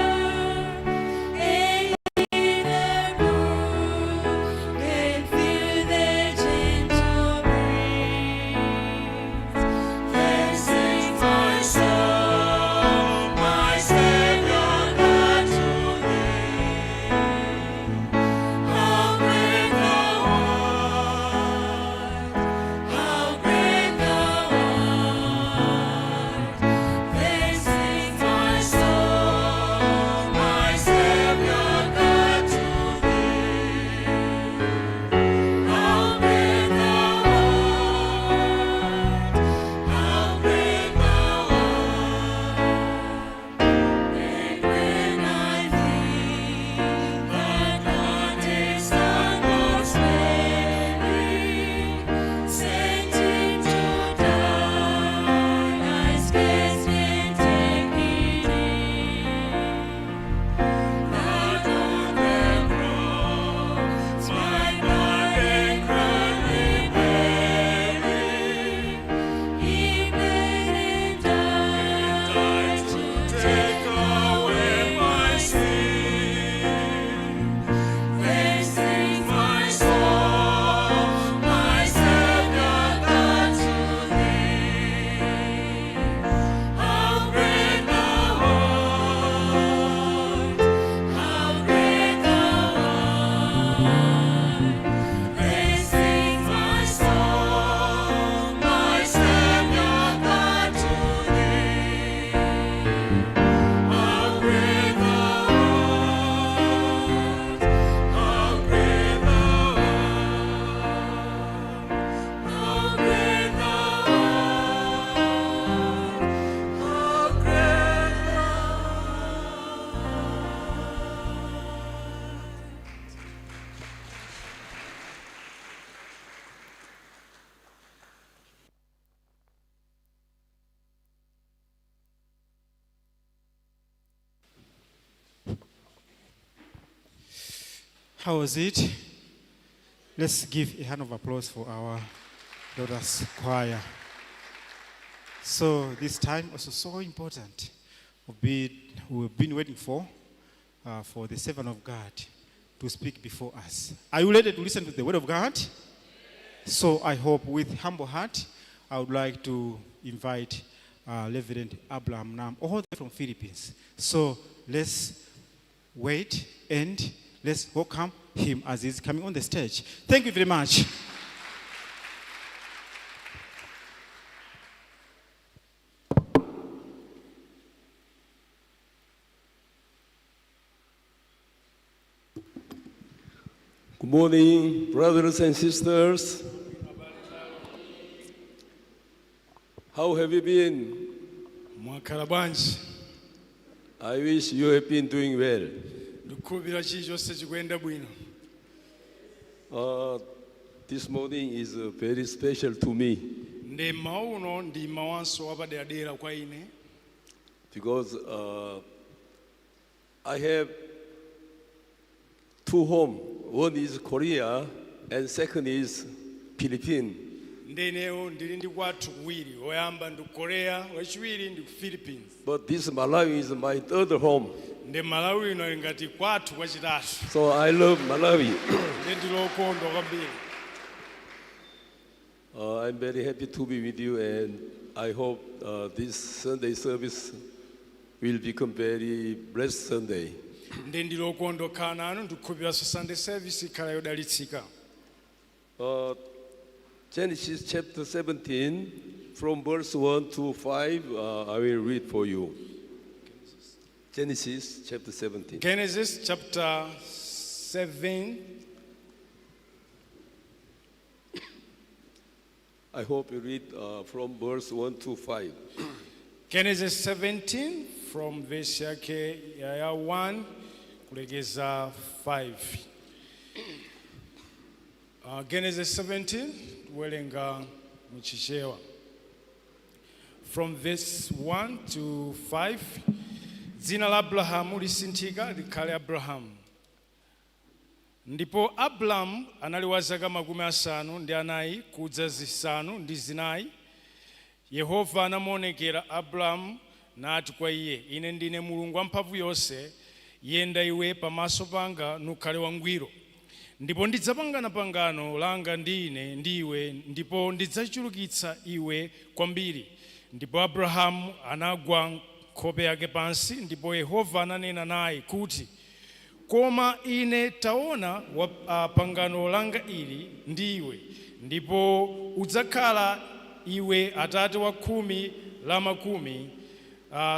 and hear the brook and feel the gentle breeze, then sings my soul, my Savior God to thee. How great thou art! How great thou art! Then sings my soul, my Savior God to thee. How great thou art! How great thou art! And when I think that God is Son of Mary, sent him to die, I scarce can take it in. That on the cross, my blood and crying Mary, he bled and died to take away my sin. Then sings my soul, my Savior God to thee. How great thou art! How great thou art! Then sings my soul, my Savior God to thee. How great thou art! How great thou art! How great thou art! How great thou How was it? Let's give a hand of applause for our daughters choir. So this time also so important. We've been waiting for the servant of God to speak before us. Are you ready to listen to the word of God? So I hope with humble heart, I would like to invite Reverend Abraham Nam, all the way from Philippines. So let's wait and let's welcome him as he's coming on the stage. Thank you very much. Good morning, brothers and sisters. How have you been? Mwakhala bwanji? I wish you have been doing well. Ndikukhulupirira chilichonse chikuyenda bwino. This morning is very special to me Ndi mmawa uno ndi mmawanso wapaderadera kwa ine because I have two home. One is Korea, and second is Philippines. Ndi ineyo ndili ndi kwathu kuwiri, woyamba ndi ku Korea, wachiwiri ndi ku Philippines. But this Malawi is my third home, Ndi Malawi ino ili ngati kwathu kwachitatu. So I love Malawi. Ndi ndilokondwa kwambiri. I'm very happy to be with you, and I hope this Sunday service will become very blessed Sunday. Ndi ndilokondwa kukhala nanu, ndikukhulupiranso Sunday service ikhala yodalitsika. Genesis chapter 17, from verse 1 to 5, I will read for you. Genesis chapter 17. Genesis chapter 7. I hope you read from verse 1 to 5. Genesis 17 from verse yake ya 1 kulekeza 5. Genesis 17, werenga muchichewa. From verse 1 to 5. Dzina la Abrahamu lisinthika likhale Abrahamu. Ndipo Abrahamu anali wa zaka 94 kudza 4. Yehova anamuonekera Abrahamu nati kwa iye, "Ine ndine Mulungu wamphamvu yonse, yenda iwe pamaso panga nukhale wangwiro. Ndipo ndidzapangana pangano langa ndi ine ndi iwe, ndipo ndidzachulukitsa iwe kwambiri." Ndipo Abrahamu anagwa nkhope yake pansi, ndipo Yehova ananena naye kuti, "Koma ine taona pangano langa ili ndi iwe, ndipo udzakhala iwe atate wa khumi la makumi.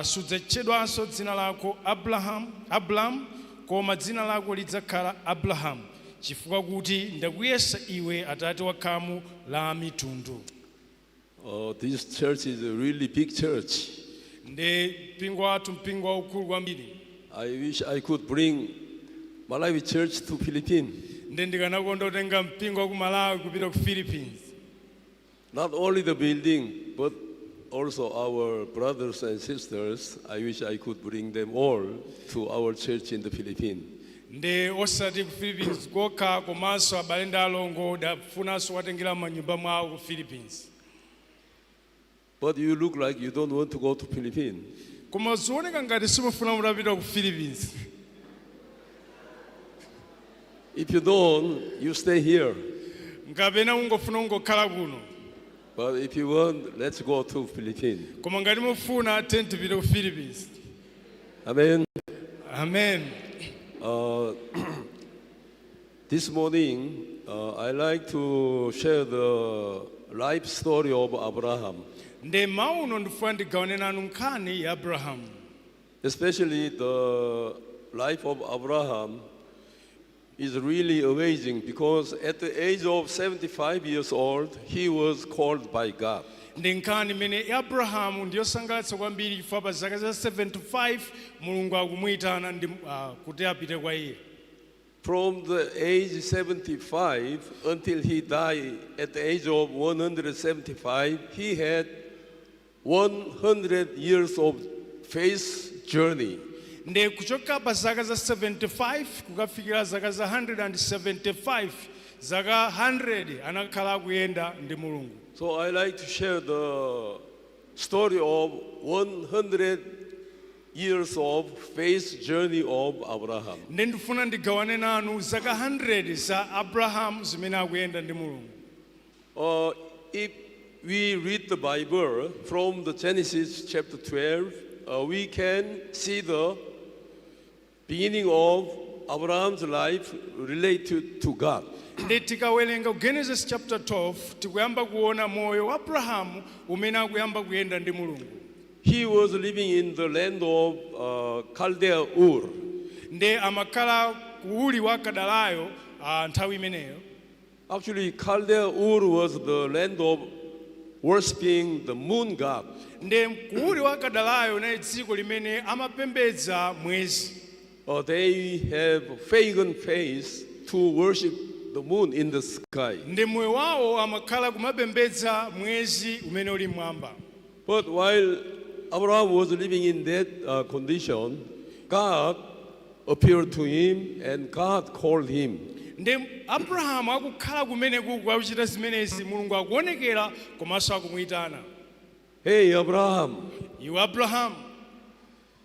Sudzatchedwanso dzina lako Abraham, Abram, koma dzina lako lidzakhala Abrahamu, chifukwa kuti ndakuyesa iwe atate wa khamu la mitundu." This church is a really big church. Ndi mpingo wathu mpingo waukulu kwambiri. I wish I could bring Malawi church to Philippines. Ndi ndikanakonda kutenga mpingo wa ku Malawi kupita ku Philippines. Not only the building, but also our brothers and sisters. I wish I could bring them all to our church in the Philippines. Ndi osati ku Philippines kokha, komanso abale ndi alongo dafunanso kuwatengera manyumba mwawo ku Philippines. But you look like you don't want to go to Philippines. Koma zioneka ngati simufuna mutapita ku Philippines. If you don't, you stay here. Kapena ungofuna ungokhala kuno. But if you want, let's go to Philippines. Koma ngati mufuna, tiyeni tipite ku Philippines. Amen. Amen. This morning, I like to share the life story of Abraham, Ndi mauno ndifuna ndigawane nanu nkhani ya Abrahamu. Especially the life of Abraham is really amazing because at the age of 75 years old, he was called by God. Ndi nkhani imene ya Abrahamu ndiyosangalatsa kwambiri chifukwa pa zaka za 75 Mulungu akumuyitana ndi kuti apite kwa iye. From the age 75 until he died at the age of 175, he had 100 years of faith journey. Ndi kuchoka pa zaka za 75 kukafikira zaka za 175, zaka 100 anakhala akuyenda ndi Mulungu. So I like to share the story of 100 years of faith journey of Abraham. Ndi ndifuna ndigawane nanu zaka 100 za Abrahamu zimene akuyenda ndi Mulungu. If we read the Bible from the Genesis chapter 12, we can see the beginning of Abraham's life related to God. Ndi tikawerenga ku Genesis chapter 12, tikuyamba kuona moyo wa Abrahamu umene akuyamba kuyenda ndi Mulungu. He was living in the land of Chaldea Ur. Ndi amakhala ku Uri wa Kadalayo nthawi imeneyo. Actually, Chaldea Ur was the land of worshiping the moon god. Ndi ku Uri wa Kadalayo unali dziko limene amapembedza mwezi. They have pagan faith to worship the moon in the sky. Ndi moyo wawo amakhala kumapembedza mwezi umene uli mmwamba. But while Abraham was living in that condition, God appeared to him and God called him. Ndi Abrahamu akukhala kumene kuku akuchita zimenezi, Mulungu akuonekera komanso akumuyitana. Hey, Abraham, Iwe Abrahamu,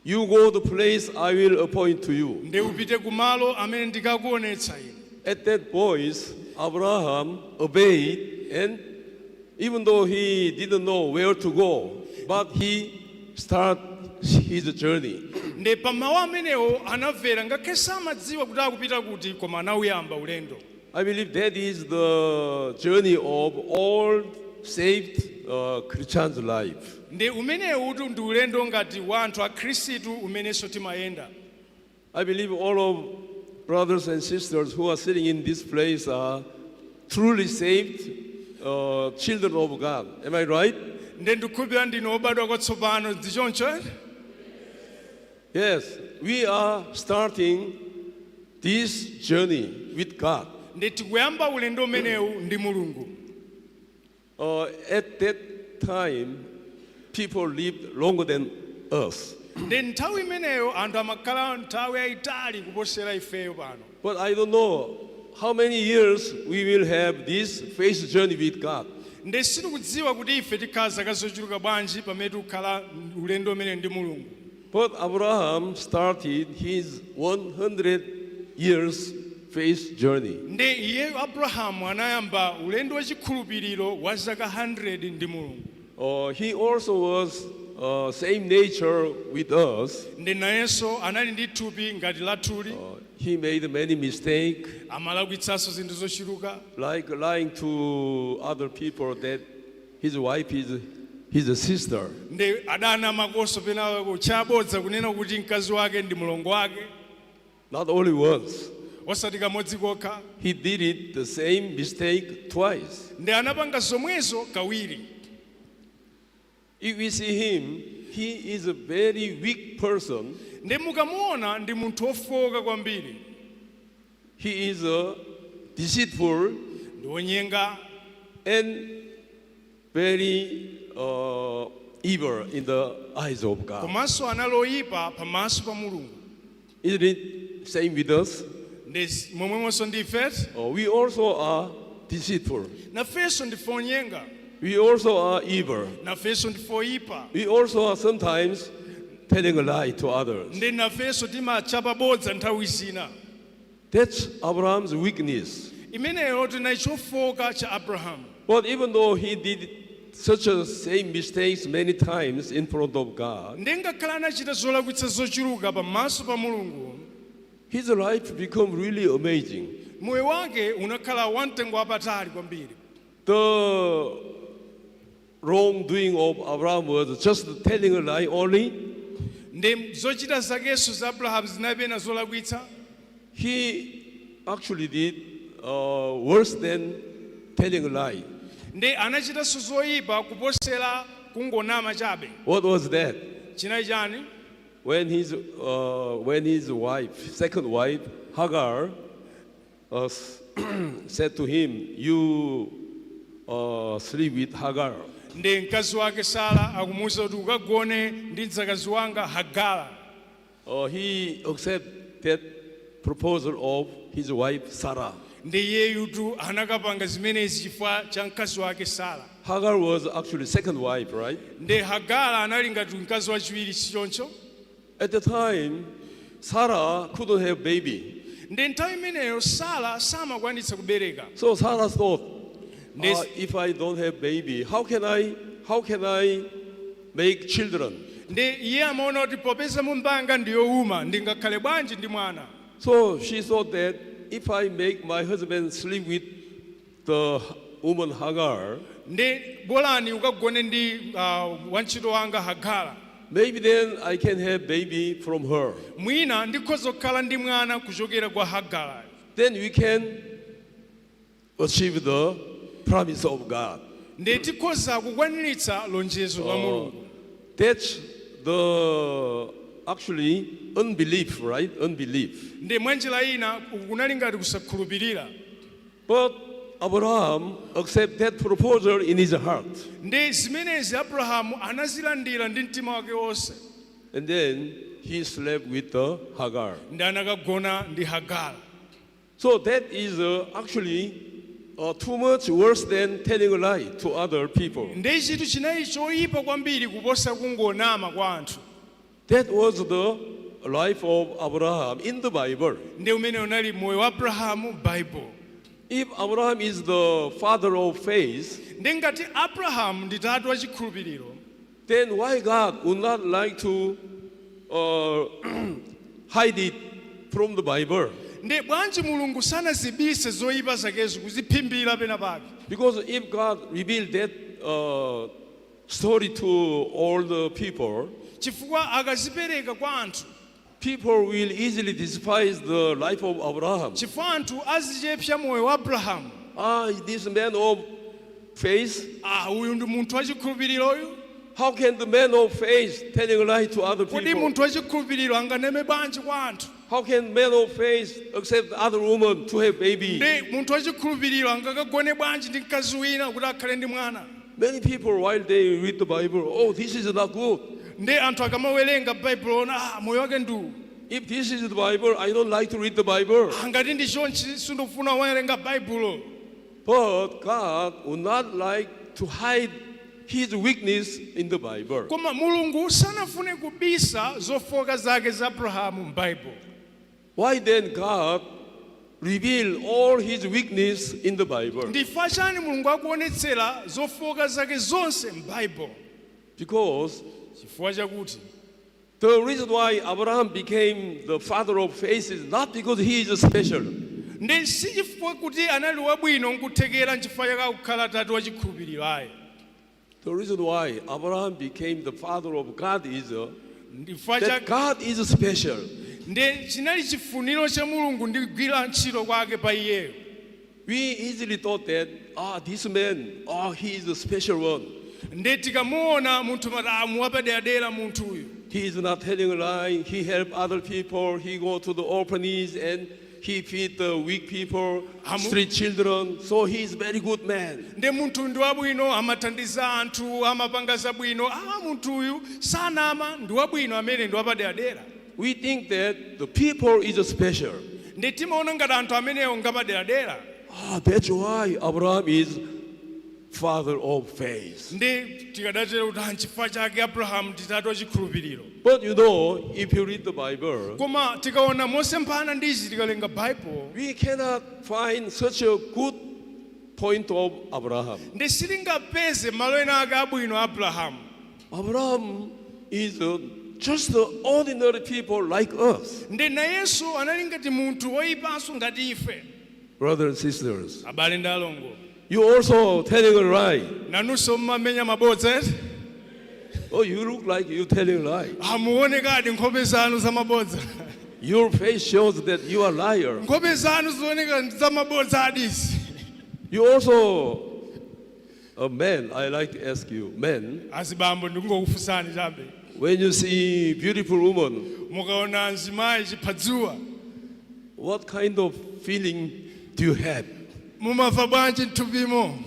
you go the place I will appoint to you. Ndi upite kumalo amene ndikakuonetsa ine. At that voice, Abraham obeyed, and even though he didn't know where to go, but he started his journey. Ndi pamawu amenewo anamvera ngakhale samadziwa kuti akupita kuti, koma anawuyamba ulendo. I believe that is the journey of all saved Christians' life. Ndi umenewu ndi ulendo ngati wa anthu a Khristu umenenso timayenda. I believe all of brothers and sisters who are sitting in this place are truly saved children of God. Am I right? Ndi ndikukhulupirira ndinu obadwa kwatsopano, ndichoncho eh? Yes, we are starting this journey with God. Ndi tikuyamba ulendo umenewu ndi Mulungu. At that time, people lived longer than us. Ndi nthawi imeneyo anthu amakhala nthawi yayitali kuposera ifeyo pano. But I don't know how many years we will have this faith journey with God. Ndi sitikudziwa kuti ife tikhala zaka zochuluka bwanji pamene tikukhala ulendo umene ndi Mulungu. But Abraham started his 100 years faith journey. Ndi iye Abrahamu anayamba ulendo wachikhulupiriro wa zaka 100 ndi Mulungu. He also was same nature with us. Ndi nayenso anali ndi thupi ngati lathuli. He made many mistakes, Amalakwitsanso zinthu zochuluka, like lying to other people that his wife is his sister. Ndi adana makoso pena kuchabodza kunena kuti mkazi wake ndi mlongo wake. Not only once. Osati kamodzi kokha. He did it the same mistake twice. Ndi anapanga zomwezo kawiri. If we see him, he is a very weak person. Ndi mukamuona ndi munthu wofowoka kwambiri. He is a deceitful Ndi wonyenga and very evil in the eyes of God. Komanso anali oyipa pamaso pa Mulungu. Isn't it same with us? Ndi momwemonso ndife. We also are deceitful. Nafenso ndife onyenga. We also are evil. Nafenso ndife oyipa. We also are sometimes telling a lie to others. Ndi nafenso timachapa bodza nthawi zina. That's Abraham's weakness. Imeneyo tinali chofowoka cha Abrahamu. But even though he did such a same mistakes many times in front of God, Ndi ngakhale anachita zolakwitsa zochuluka pamaso pa Mulungu, his life became really amazing. Moyo wake unakhala wamtengo wapatali kwambiri. The wrongdoing of Abraham was just telling a lie only. Ndi zochita zakenso za Abrahamu zinapena zolakwitsa. He actually did worse than telling a lie. Ndi anachitanso zoyipa kuposera kungonama chabe. What was that? Chinali chani? When his wife, second wife, Hagar, said to him, "You sleep with Hagar." Ndi mkazi wake Sara akumuwuza kuti ukagone ndi mdzakazi wanga Hagara. He accepted that proposal of his wife Sarah. Ndi iyeyutu anakapanga zimenezi chifukwa cha mkazi wake Sara. Hagar was actually second wife, right? Ndi Hagara anali ngati mkazi wachiwiri, sichoncho? At the time, Sarah couldn't have baby. Ndi nthawi imeneyo Sara samakwanitsa kubereka. So Sarah thought, "If I don't have baby, how can I make children?" Ndi iye amaona kuti popeza mimba ndiyowuma ndingakhale bwanji ndi mwana? So she thought that if I make my husband sleep with the woman Hagar, ndi bolani ukagone ndi wantchito wanga Hagara, maybe then I can have baby from her. Mwina ndikhoza kukhala ndi mwana kuchokera kwa Hagara. Then we can achieve the promise of God. Ndi tikhoza kukwaniritsa lonjezo la Mulungu. That's the actually unbelief, right? Unbelief. Ndi mwanjira ina kunali ngati kusakhulupirira. But Abraham accepted that proposal in his heart. Ndi zimenezi Abrahamu anazilandira ndi mtima wake wonse. And then he slept with the Hagar. Ndi anakagona ndi Hagara. So that is actually too much worse than telling a lie to other people. Ndi chinthu chinali choyipa kwambiri kuposa kungonama kwa anthu. That was the life of Abraham in the Bible. Ndi umene unali moyo wa Abrahamu Bible. If Abraham is the father of faith, Ndi ngati Abrahamu ndi tate wa chikhulupiriro, then why God would not like to hide it from the Bible? Ndi bwanji Mulungu sanazibise zoyipa zakezo kuziphimbira pena pake? Because if God revealed that story to all the people, Chifukwa akazipereka kwa anthu, people will easily despise the life of Abraham. Chifukwa anthu azichepsa moyo wa Abrahamu. Ah, this man of faith. Ah, uyu ndi munthu wachikhulupiriroyu. How can the man of faith telling a lie to other Kodi people? munthu wachikhulupiriro anganeme bwanji kwa anthu? How can man of faith accept other woman to have baby? Ndi munthu wachikhulupiriro angakagone bwanji ndi mkazi wina kuti akhale ndi mwana? Many people, while they read the Bible, "Oh, this is not good." Ndi anthu akamawerenga Baibulo ona ah, moyo wake ndu. If this is the Bible, I don't like to read the Bible. Ah, ngati ndi chonchi sindofuna kuwerenga Baibulo. But God would not like to hide his weakness in the Bible. Koma Mulungu sanafune kubisa zofoka zake za Abrahamu m'Bible. Why then God reveal all his weakness in the Bible? Ndifa chani Mulungu akuonetsera zofoka zake zonse m'Bible? Because chifukwa chakuti the reason why Abraham became the father of faith is not because he is special. Ndi si chifukwa kuti anali wabwino nkuthekera nchifukwa chake kukhala tate wa chikhulupiriro ayi. The reason why Abraham became the father of God is Ndifa that chake God is special. Ndi chinali chifuniro cha Mulungu ndi kugwira ntchito kwake pa iyeyo. We easily thought that this man, he is a special one. Ndi tikamuona munthu mati ah, muwapaderadera munthu uyu. He is not telling a lie. He help other people. He go to the orphanage and he feed the weak people, street children. So he is very good man. Ndi munthu ndi wabwino amathandiza anthu amapanga zabwino ah, munthu uyu sanama ndi wabwino amene ndi wapaderadera. We think that the people is special. Ndi timaona ngati anthu amenewo ngapaderadera. That's why Abraham is father of faith. Ndi tikadatera kuti ah, nchifukwa chake Abrahamu ndi tate wa chikhulupiriro. But if you read the Bible, koma tikaona mosemphana ndi izi tikalenga Bible, we cannot find such a good point of Abraham. Ndi sitingapeze malo ena ake abwino Abraham. Abraham is just the ordinary people like us. Ndi nayenso anali ngati munthu woyipanso ngati ife. Brothers and sisters, abale ndi alongo, you also telling a lie. Nanunso mmamenya mabodza eti? Oh, you look like you telling a lie. Amuonekadi nkhope zanu za mabodza. Your face shows that you are a liar. Nkhope zanu zioneka za mabodza adisi. You also a man, I like to ask you, man. Azibambo ndingokufunsani chabe. When you see beautiful woman, mukaona mzimayi chiphadzuwa, what kind of feeling do you have? Mumamva bwanji mthupimo?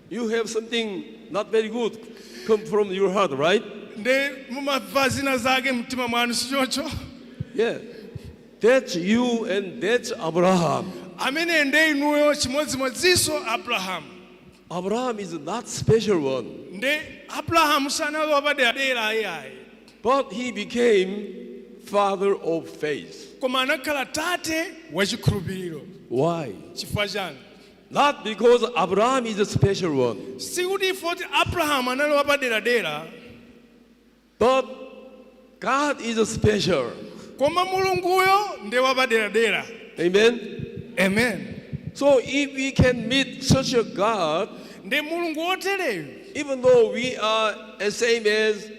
You have something not very good come from your heart, right? Ndi mumamva zina zake mtima mwanu sichocho? Yeah. That's you and that's Abraham. Amene ndi inuyo chimodzimodzinso Abraham. Abraham is not special one. Ndi Abraham sanali wapaderadera ayi. But he became father of faith. Koma anakhala tate wachikhulupiriro. Why? Chifukwa chani? Not because Abraham is a special one. Sikuti ifo kuti Abraham anali wapaderadera. But God is a special. Koma Mulunguyo ndi wapaderadera. Amen. Amen. So if we can meet such a God, ndi Mulungu wotereyo, even though we are the same as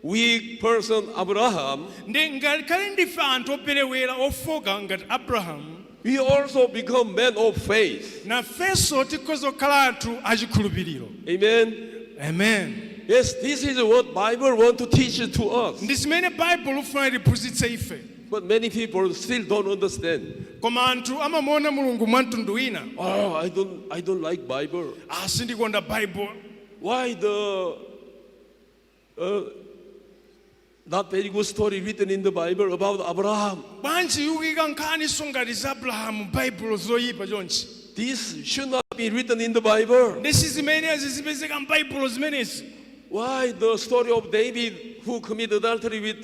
weak person Abraham, ndi ngakhale ndife anthu operewera ofoka ngati Abraham, we also become men of faith. Nafenso tikhoza kukhala anthu achikhulupiriro. Amen. Amen. Yes, this is what Bible want to teach to us. Ndi zimene Bible ufuna tiphunzitse ife. But many people still don't understand. Koma anthu amamuona Mulungu mwa mtundu wina. Oh, I don't like Bible. Ah, sindikonda Bible. Why the Not very good story written in the Bible about Abraham? Bwanji yukika nkhaniso ngati za Abrahamu m'Baibulo zoyipa chonchi? This should not be written in the Bible. Ndi si zimenezi zipezeka m'Baibulo zimenezi. Why the story of David who committed adultery with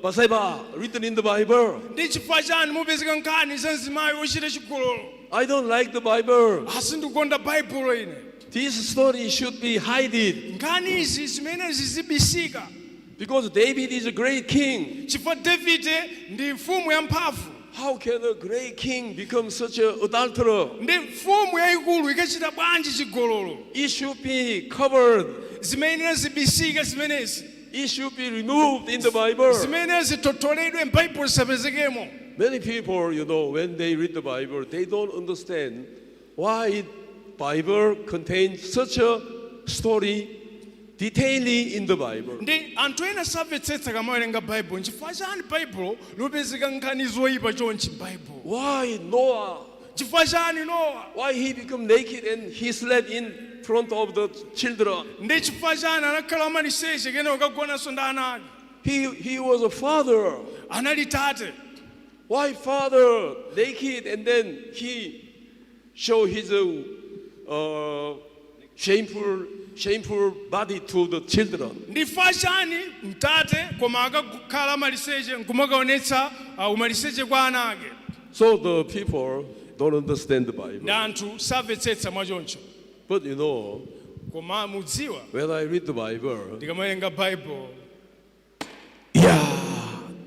Bathsheba written in the Bible? Ndi chifukwa chani mupezeka nkhani za mzimayi wochita chigololo? I don't like the Bible. Asindikonda Baibulo ine. This story should be hidden. Nkhani izi zimenezi zibisika. Because David is a great king. Chifukwa Davide ndi mfumu ya mphamvu. How can a great king become such an adulterer? Ndi mfumu yayikulu ikachita bwanji chigololo? It should be covered. Zimene zibisike zimenezi. It should be removed in the Bible. Zimene zitotoledwe m'Baibulo zisapezekemo. Many people, when they read the Bible, they don't understand why Bible contains such a story detailedly in the Bible. Ndi anthu ena samvetsetsa kamawerenga Baibulo nchifukwa chani Baibulo lopezeka nkhani zoyipa chonchi m'Baibulo. Why Noah? Chifukwa chani Noah? Why he become naked and he slept in front of the children? Ndi chifukwa chani anakhala amaliseche kenako kagonanso ndi ana ake? He was a father. Anali tate. Why father naked and then he show his shameful body to the children? Ndi chifukwa chani mtate koma akakhala amaliseche nkumakaonetsa umaliseche kwa ana ake? So the people don't understand the Bible. Ndi anthu samvetsetsa mwachoncho. But koma mudziwa, when I read the Bible, ndikamawerenga Bible, yeah,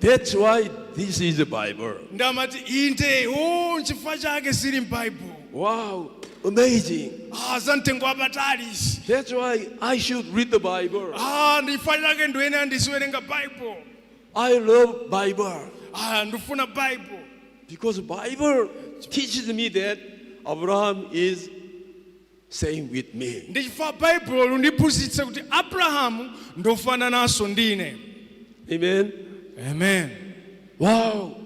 that's why this is the Bible. Ndamati inde o nchifukwa chake zili m'Bible. Wow, amazing. Za mtengo wapatali izi. That's why I should read the Bible. Ndi chifukwa chake ndiyenera ndiziwerenga Bible. I love Bible. Ndifuna Bible. Because Bible teaches me that Abraham is same with me. Ndi chifukwa Bible lundiphunzitsa kuti Abrahamu ndofanananso ndine. Amen. Amen. Wow.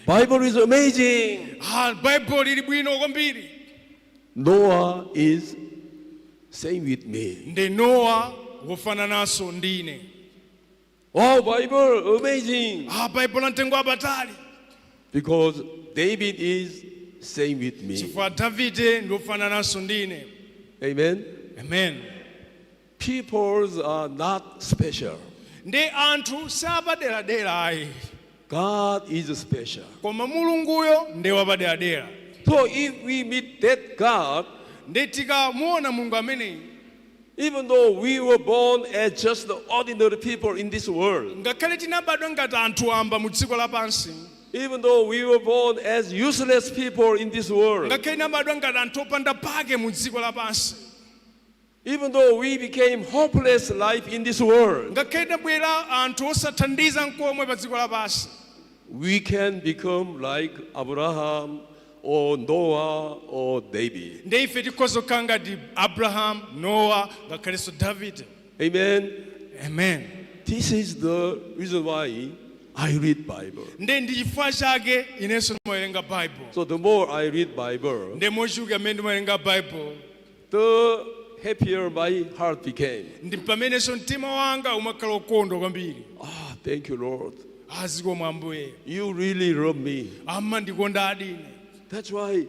Bible is amazing. Bible lili bwino kwambiri. Noah is same with me. Ndi Noah wofanananso ndine. Wow, Bible amazing. Bible la mtengo wapatali. Because David is same with me. Chifukwa Davide ndofanananso ndine. Amen. Amen. Peoples are not special. Ndi anthu sapaderadera ayi. God is special. Koma Mulunguyo ndi wapaderadera. So if we meet that God, ndi tikamuona Mulungu ameneyi, even though we were born as just the ordinary people in this world, ngakhale tinabadwa ngati anthu amba mu dziko lapansi, even though we were born as useless people in this world, ngakhale tinabadwa ngati anthu opanda pake mu dziko lapansi, even though we became hopeless life in this world, ngakhale tinabwera anthu osathandiza nkomwe pa dziko lapansi, we can become like Abraham or Noah or David. Ndi ife tikhoza kukhala ngati Abraham, Noah, ngakhalenso David. Amen. Amen. This is the reason why I read Bible. Ndi ndi chifukwa chake inenso ndimawerenga Bible. So the more I read Bible, ndi mochuluka mmene ndimawerenga Bible, the happier my heart became. Ndi pamenenso mtima wanga umakhala ukondwa kwambiri. Thank you, Lord. Zikomo Ambuye. You really love me. Amandikonda ine. That's why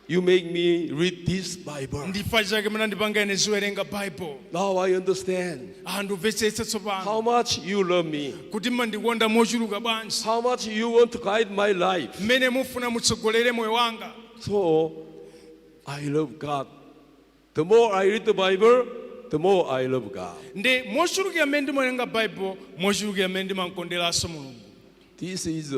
you make me read this Bible. Ndi chifukwa chake munandipanga ine ziwerenga Bible. Now I understand Ndimvetsetsa tsopano how much you love me, kuti mmandikonda mochuluka bwanji, how much you want to guide my life. Mmene mufuna mutsogolere moyo wanga. So I love God. The more I read the Bible, the more I love God. Ndi mochulukira mmene ndimawerenga Bible, mochulukira mmene ndimakonderanso Mulungu. This is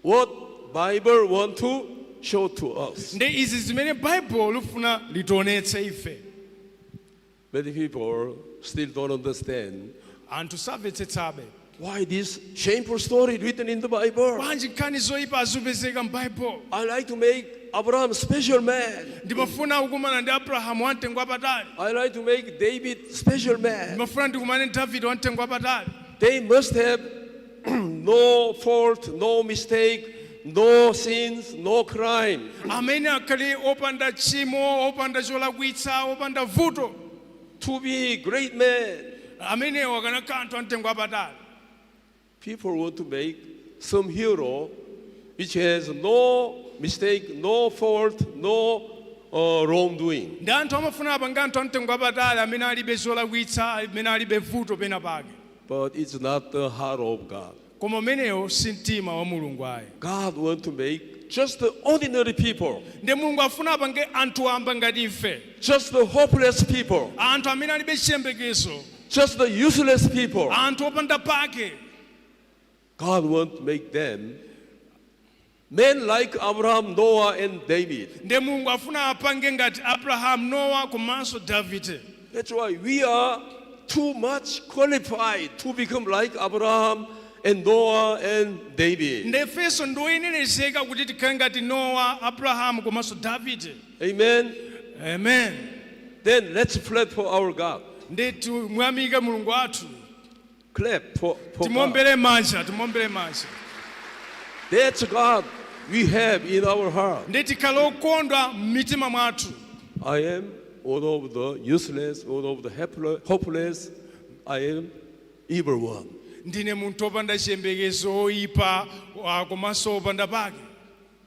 what Bible want to show to us. Ndi izi zimene Bible lifuna litionetse ife. Many people still don't understand Anthu samvetsetsabe why this shameful story written in the Bible. Bwanji nkhani zoyipa azipezeka m'Bible. I like to make Abraham special man. Ndimafuna kukumana ndi Abrahamu wamtengo wapatali. I like to make David special man. Ndimafuna ndikumane ndi David wamtengo wapatali. They must have no fault, no mistake, no sins, no crime. Amene akhale opanda tchimo, opanda cholakwitsa, opanda vuto. To be great man. Amenewo akanakhala anthu amtengo wapatali. People want to make some hero which has no mistake, no fault, no wrongdoing. Ndi anthu amafuna apange anthu amtengo wapatali amene alibe zolakwitsa, amene alibe vuto pena pake. But it's not the heart of God. Koma umenewo si mtima wa Mulungu ayi. God wants to make just the ordinary people, Ndi Mulungu afuna apange anthu amba ngati ife, just the hopeless people, anthu amene alibe chiyembekezo, just the useless people. Anthu opanda pake. God wants to make them men like Abraham, Noah, and David. Ndi Mulungu afuna apange ngati Abrahamu, Nowa komanso Davide. That's why we are too much qualified to become like Abraham and Noah and David. Ndefenso ndioyenerezeka kuti tikhale ngati Nowa, Abrahamu komanso Davide. Amen. Amen. Then let's clap for our God. Ndi timuyamike Mulungu wathu. Clap for God. Timombere manja, timombere manja. That's God we have in our heart. Ndi tikhale okondwa m'mitima mwathu. I am one of the useless, one of the hopeless. I am evil one. Ndine munthu wopanda chiyembekezo, oyipa komanso wopanda pake.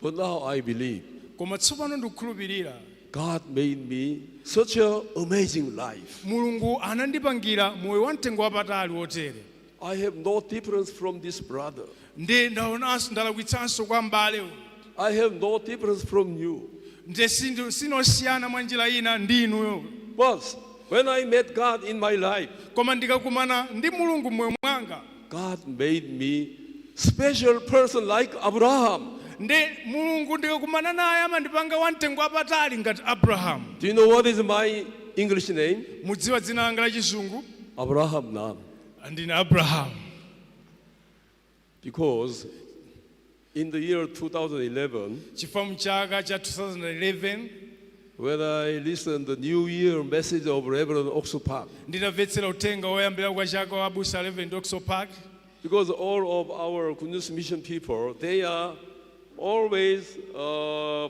But now I believe Koma tsopano ndikukhulupirira God made me such an amazing life. Mulungu anandipangira moyo wamtengo wapatali wotere. I have no difference from this brother. Ndi ndaonanso ndalakwitsanso kwa m'bale uyu. I have no difference from you. Ndi sinosiyana mwa njira ina ndi inuyo. But when I met God in my life, Koma ndikakumana ndi Mulungu mmoyo mwanga, God made me special person like Abraham. Ndi Mulungu ndikakumana naye amandipanga wamtengo wapatali ngati Abrahamu. Do you know what is my English name? Mudziwa dzina langa la chizungu? Abraham Nam. Ndine Abrahamu. Because in the year 2011, Chifukwa mchaka cha 2011, when I listened the New Year message of Reverend Ock Soo Park, nditamvetsera uthenga woyambira kwa chaka wa abusa Reverend Ock Soo Park, because all of our Good News Mission people, they are always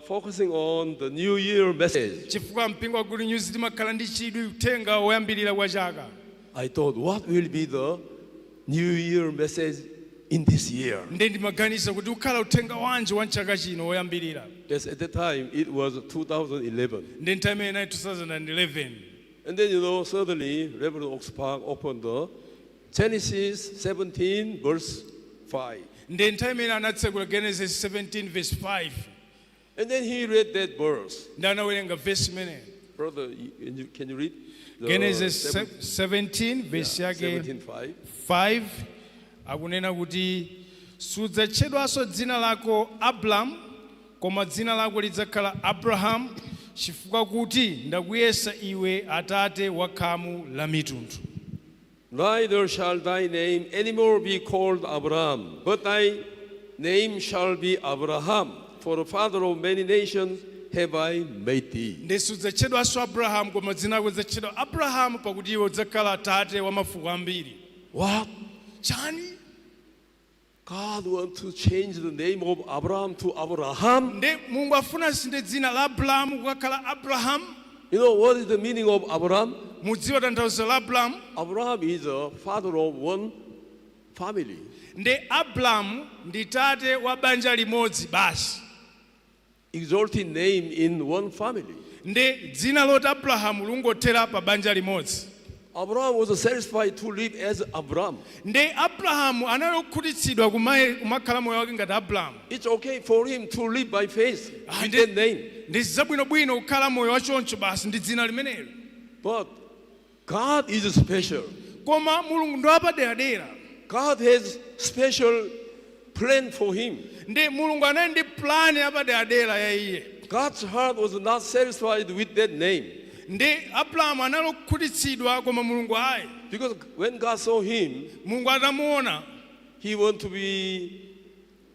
focusing on the New Year message. Chifukwa mpingo wa Good News timakhala ndi chidwi uthenga woyambirira kwa chaka. I thought, what will be the New Year message in this year? Ndi ndimaganiza kuti ukhala uthenga wanji wa mchaka chino woyambirira. Yes, at that time it was 2011. Ndi nthawi imene inali 2011. And then, suddenly Reverend Ock Soo Park opened the Genesis 17, verse 5. Ndi nthawi imene anatsekula Genesis 17 verse 5. And then he read that verse. Ndi anawerenga verse imeneyo. Brother, can you read? The Genesis 17 verse yeah, yake 17, 5. 5 akunena kuti sudzatchedwanso dzina lako Abram, koma dzina lako lidzakhala Abraham, chifukwa kuti ndakuyesa iwe atate wa khamu la mitundu. Neither shall thy name anymore be called Abram, but thy name shall be Abraham, for the father of many nations have I made thee. Ndi sudzatchedwanso Abrahamu, koma dzina lako lidzatchedwa Abrahamu, pakuti iwe udzakhala atate wa mafuko ambiri. What? Chani? God wants to change the name of Abraham to Abraham. Ndi Mulungu afuna asinthe dzina la Abrahamu kukakhala Abrahamu. You know what is the meaning of Abraham? Mudziwa tanthauzo la Abrahamu? Abraham is a father of one family. Ndi Abrahamu ndi tate wa banja limodzi basi. Exalted name in one family. Ndi dzina loti Abrahamu lungothera pa banja limodzi. Abraham was satisfied to live as Abraham. Ndi Abrahamu anali okhutitsidwa kumakhala moyo wake ngati Abrahamu. It's okay for him to live by faith with that name. Ndi zabwinobwino kukhala moyo wachoncho basi ndi dzina limenelo. But God is special. Koma Mulungu ndi wapaderadera. God has special plan for him. Ndi Mulungu anali ndi plan yapaderadera ya iye. God's heart was not satisfied with that name. Ndi Abrahamu anali okhutitsidwa, koma Mulungu ayi. Because when God saw him, Mulungu atamuona, he wanted to be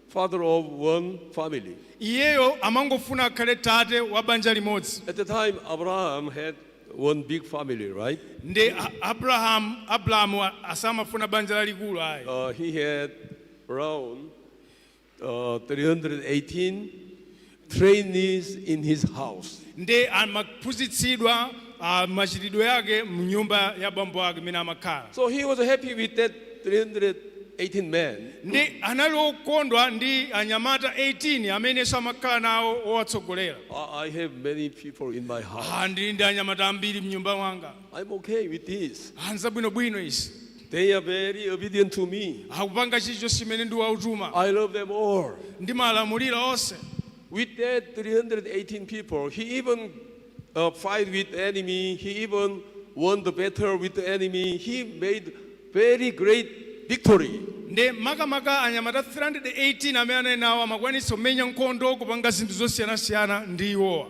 father of one family. Iyeyo amangofuna akhale tate wa banja limodzi. At the time, Abraham had one big family, right? Ndi Abrahamu asamafuna banja lalikulu ayi. He had around 318 trainees in his house. Ndi amaphunzitsidwa machitidwe yake mnyumba ya bambo ake imene amakhala. So he was happy with that 318 men. Ndi anali okondwa ndi anyamata 18 amenenso amakhala nawo owatsogolera. I have many people in my house. Ah, ndili ndi anyamata ambiri mnyumba mwanga. I'm okay with this. Ah, nzabwinobwino izi. They are very obedient to me. Akupanga chilichonse chimene ndiwautuma. I love them all. Ndimalamulira onse. With that 318 people, he even fight with enemy. He even won the battle with the enemy. He made very great victory. Ndi makamaka anyamata 318 amene anali nawo amakwanitsa kumenya nkhondo kupanga zinthu zosiyanasiyana ndi iwowa.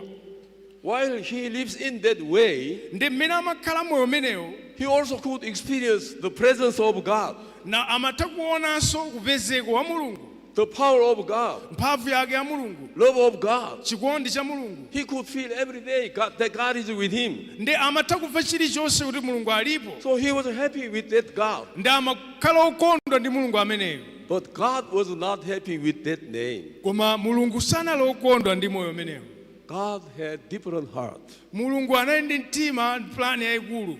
While he lives in that way, ndi mmene amakhala moyo umenewo, he also could experience the presence of God, na amatha kuonanso kupezeka wa Mulungu, the power of God, mphamvu yake ya Mulungu, love of God. Chikondi cha Mulungu. He could feel every day God, that God is with him. Ndi amatha kumva chilichonse kuti Mulungu alipo. So he was happy with that God. Ndi amakhala okondwa ndi Mulungu ameneyo. But God was not happy with that name. Koma Mulungu sanali okondwa ndi moyo umenewo. God had different heart. Mulungu anali ndi mtima plani yayikulu.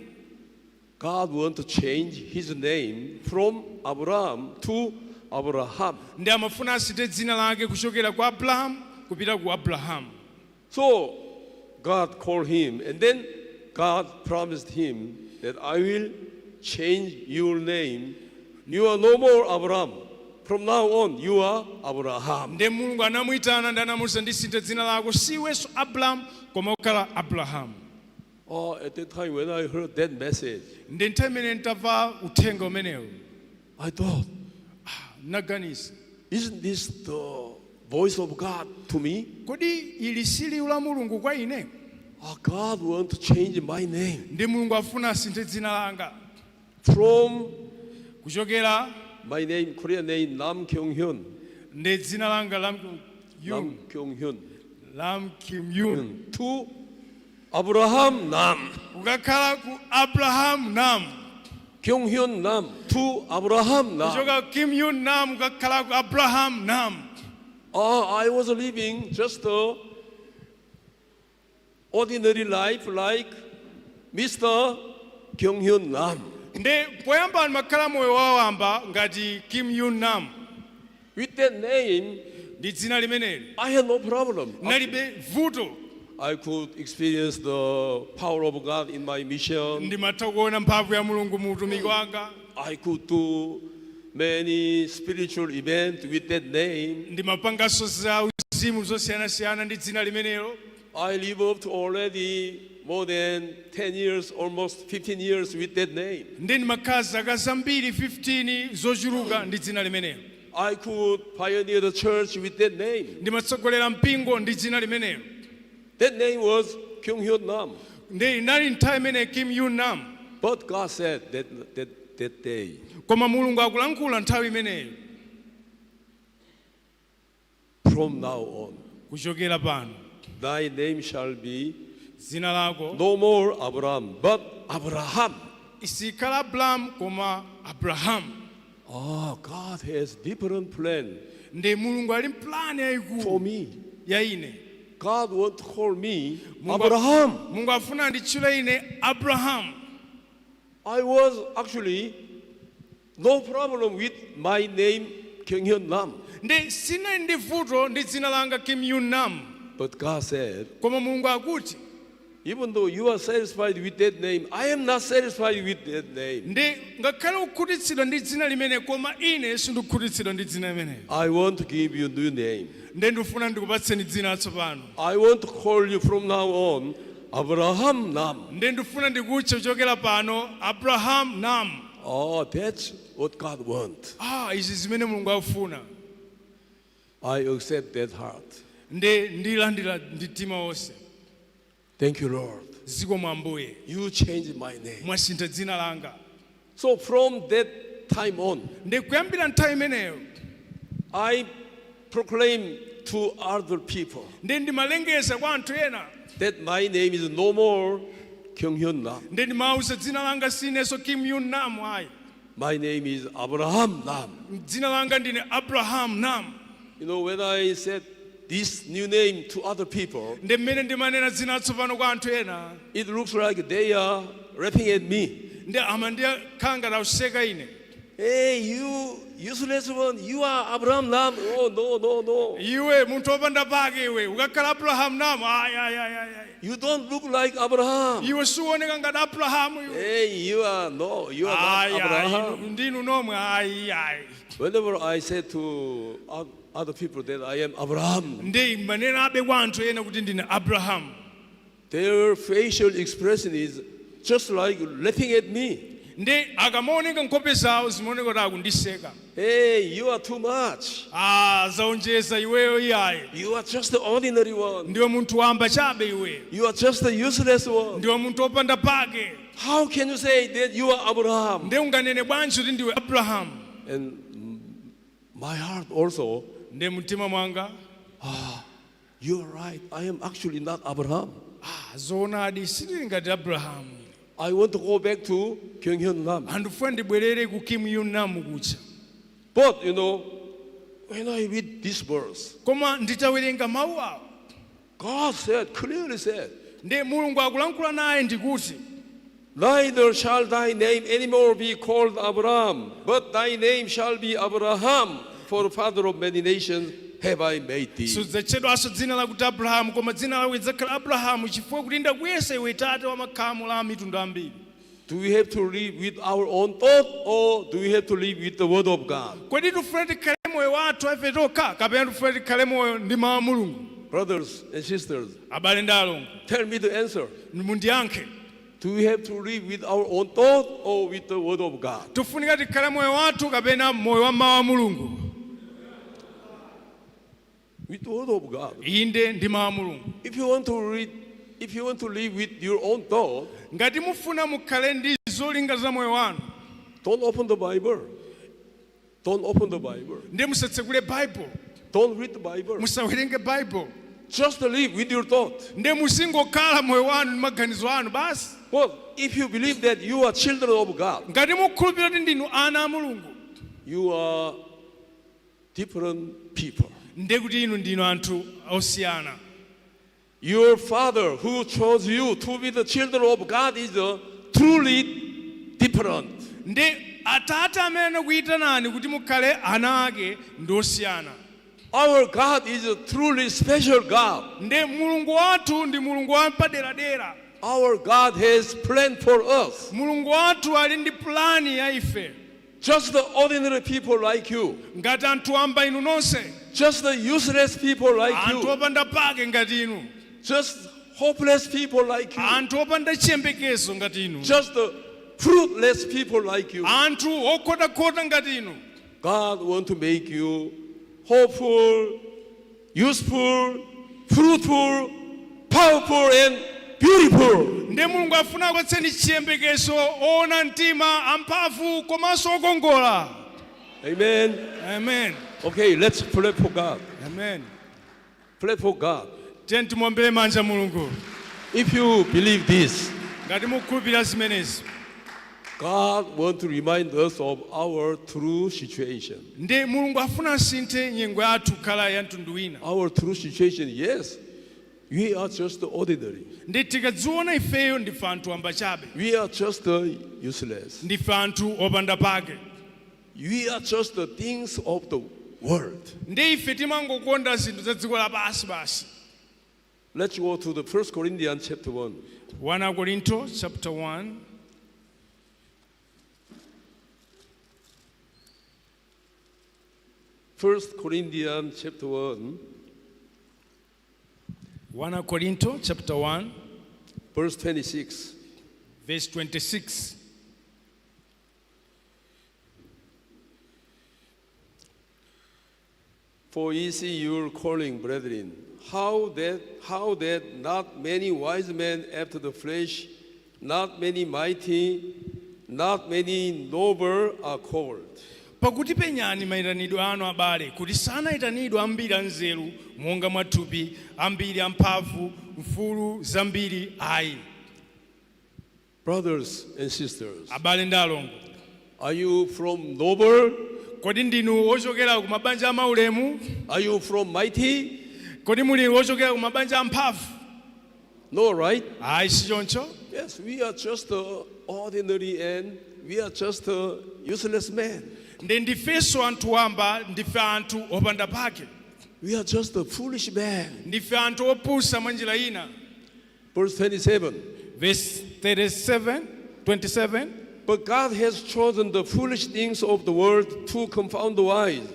God wanted to change his name from Abraham to Abraham. Ndi amafuna asinthe dzina lake kuchokera kwa Abrahamu kupita ku Abrahamu. So God called him, and then God promised him that I will change your name. You are no more Abraham. From now on, you are Abraham. Ndi Mulungu anamuyitana ndi anamuwuza ndisinthe dzina lako siwenso Abrahamu koma ukhala Abrahamu. Oh, at that time when I heard that message, ndi nthawi imene nditamva uthenga umenewu, I thought, naganiza, isn't this the voice of God to me? Kodi ili si liwu la Mulungu kwa ine? Oh, God wants to change my name. Ndi Mulungu afuna asinthe dzina langa. From kuchokera my name, Korean name, Nam Kyung Hyun. Ndi dzina langa Lam Nam Kyung Hyun. Lam Kim Hyun. To Abraham Nam. Kukakhala ku Abraham Nam. Kyung Hyun Nam to Abraham Nam. Kuchoka Kim Hyun Nam kukakhala ku Abraham Nam. I was living just a ordinary life like Mr. Kyung Hyun Nam. Ndi poyamba ndimakhala moyo wawamba ngati Kim Hyun Nam. With that name, ndi dzina limeneli, I had no problem. Nalibe vuto. I could experience the power of God in my mission. Ndimatha kuona mphamvu ya Mulungu mu utumiki wanga. I could do many spiritual events with that name. Ndimapanganso za uzimu zosiyanasiyana ndi dzina limenelo. I lived already more than 10 years, almost 15 years with that name. Ndi ndimakhala zaka zambiri 15 zochuluka ndi dzina limenelo. I could pioneer the church with that name. Ndimatsogolera mpingo ndi dzina limenelo. That name was Kyung Hyun Nam. Ndi inali nthawi imene Kim Hyun Nam. But God said that day, Koma Mulungu akulankhula nthawi imeneyo, from now on, kuchokera pano, thy name shall be dzina lako no more Abraham, but Abraham. Isikhala Abraham koma Abraham. Oh, God has different plan Ndi Mulungu ali plan yayikulu for me. ya ine. God want to call me Mungu Abraham. Mulungu afuna nditchule ine Abraham. I was actually no problem with my name Kyung Hyun Nam. Ndi sinali ndi vuto ndi dzina langa Kim Hyun Nam. But God said, Koma Mulungu akuti, even though you are satisfied with that name, I am not satisfied with that name. Ndi ngakhale ukhutitsidwa ndi dzina limene koma ine sindikukhutitsidwa ndi dzina limene. I want to give you a new name. Ndi ndifuna ndikupatseni dzina latsopano. I want to call you from now on Abraham Nam. Ndi ndifuna ndikutche kuchokera pano Abraham Nam. Oh, that's what God wants. Izi zimene Mulungu akufuna. I accept that heart. Ndi ndilandira ndi mtima wonse. Thank you, Lord. Zikomo Ambuye. You changed my name. Mwasintha dzina langa. So from that time on, Ndi kuyambira nthawi imeneyo, I proclaim to other people ndi ndimalengeza kwa anthu ena that my name is no more Kyung Hyun Nam. Ndi ndimawuza dzina langa sinenso Kim Hyun Nam ayi. My name is Abraham Nam. Dzina langa ndine Abraham Nam. When I said this new name to other people, Ndi mmene ndimanena dzina latsopano kwa anthu ena, it looks like they are laughing at me. Ndi amandikhala ngati akuseka ine. "Hey, you useless one, you are Abraham Nam." Oh, no, no, no. Iwe munthu wopanda pake iwe ukakhala Abrahamu Nam ayi ayi ayi ayi ayi. You don't look like Abraham. Iwe suoneka ngati Abrahamu iwe. Hey, you are, no, you are not Ayi ayi Abraham. Ndinu nomwe ayi ayi. Whenever I say to other people that I am Abraham, Ndi manenabe kwa anthu ena kuti ndine Abrahamu, their facial expression is just like laughing at me. Ndi akamaoneka nkhope zawo zimaoneka kuti akundiseka. "Hey, you are too much. Ah, zaonjeza iweyo iyayi. You are just the ordinary one. Ndiwe munthu wamba chabe iwe. You are just the useless one. Ndiwe munthu wopanda pake. How can you say that you are Abraham?" Ndi unganene bwanji kuti ndiwe Abrahamu? And my heart also, Ndi mtima mwanga, "Ah, you are right. I am actually not Abraham. Ah, zoonadi sindili ngati Abrahamu. I want to go back to Kyunghyun Nam." Andifuna ndibwerere ku Kim Yun Nam kucha. But when I read this verse, Koma nditawerenga mawu awo, God said, clearly said, ndi Mulungu akulankhula naye ndikuti, "Neither shall thy name anymore be called Abram, but thy name shall be Abraham, for father of many nations have I made thee." Sudzatchedwanso dzina lakuti Abrahamu koma dzina lako lidzakhala Abrahamu chifukwa kuti ndakuyesa iwe tate wa makhamu la mitundu ambiri. Do we have to live with our own thought, or do we have to live with the word of God? Kodi tifuna tikhale moyo wathu ife tokha kapena tifuna tikhale moyo ndi mawu a Mulungu? Brothers and sisters, Abale ndi alongo, tell me the answer. Mundiyankhe. Do we have to live with our own thought or with the word of God? Tifunika tikhale moyo wathu kapena moyo wa mawu a Mulungu? With the word of God. Inde ndi mawu a Mulungu. If you want to read, if you want to live with your own thought, Ngati mufuna mukhale ndi zolinga za moyo wanu, don't open the Bible. Don't open the Bible. Ndi musatsekule Bible. Don't read the Bible. Musawerenge Bible. Just live with your thought. Ndi musingokhala moyo wanu ndi maganizo anu basi. But if you believe that you are children of God, Ngati mukhulupirira kuti ndinu ana a Mulungu, you are different people. Ndi kuti inu ndinu anthu osiyana. Your father who chose you to be the children of God is truly different. Ndi atate amene anakuyitanani kuti mukhale ana ake ndi osiyana. Our God is a truly special God. Ndi Mulungu wathu ndi Mulungu wa paderadera. Our God has planned for us. Mulungu wathu ali ndi plani ya ife. Just the ordinary people like you. Ngati anthu amba inu nonse. Just the useless people like Anthu you. opanda pake ngati inu. Just hopeless people like you. Anthu opanda chiyembekezo ngati inu. Just the fruitless people like you. Anthu okhotakhota ngati inu. God wants to make you hopeful, useful, fruitful, powerful, and beautiful. Ndi Mulungu afuna akupatseni chiyembekezo oona mtima amphamvu komanso okongola. Amen. Amen. Okay, let's pray for God. Amen. Pray for God. Tiye timuombere manja Mulungu. If you believe this, Ngati mukhulupirira zimenezi, God wants to remind us of our true situation. Ndi Mulungu afuna asinthe nyengo yathu kukhala ya mtundu wina. Our true situation, yes, we are just ordinary. Ndi tikadziona ifeyo ndife anthu amba chabe. We are just useless. Ndife anthu opanda pake. We are just the things of the world. Ndi ife timangokonda zinthu za dziko lapansi basi. Let's go to the 1 Corinthians chapter 1. 1 Korinto chapter 1. 1 Corinthians chapter 1. 1 Korinto chapter 1. Verse 26. Verse 26. For ye see your calling, brethren, how that not many wise men after the flesh, not many mighty, not many noble are called. Pakuti penyani mayitanidwe anu abale kuti sanayitanidwe ambiri anzeru monga mwathupi ambiri amphamvu mfulu zambiri ayi. Brothers and sisters, Abale ndi alongo, are you from noble? Kodi ndinu ochokera ku mabanja amaulemu? Are you from mighty? Kodi muli wochokera ku mabanja amphamvu? No, right? Ayi, si choncho. Yes, we are just ordinary and we are just useless men. Ndi ndifenso anthu wamba, ndife anthu opanda pake. We are just a foolish man. Ndife anthu opusa mwa njira ina. Verse 27. Verse 37 27. But God has chosen the foolish things of the world to confound the wise,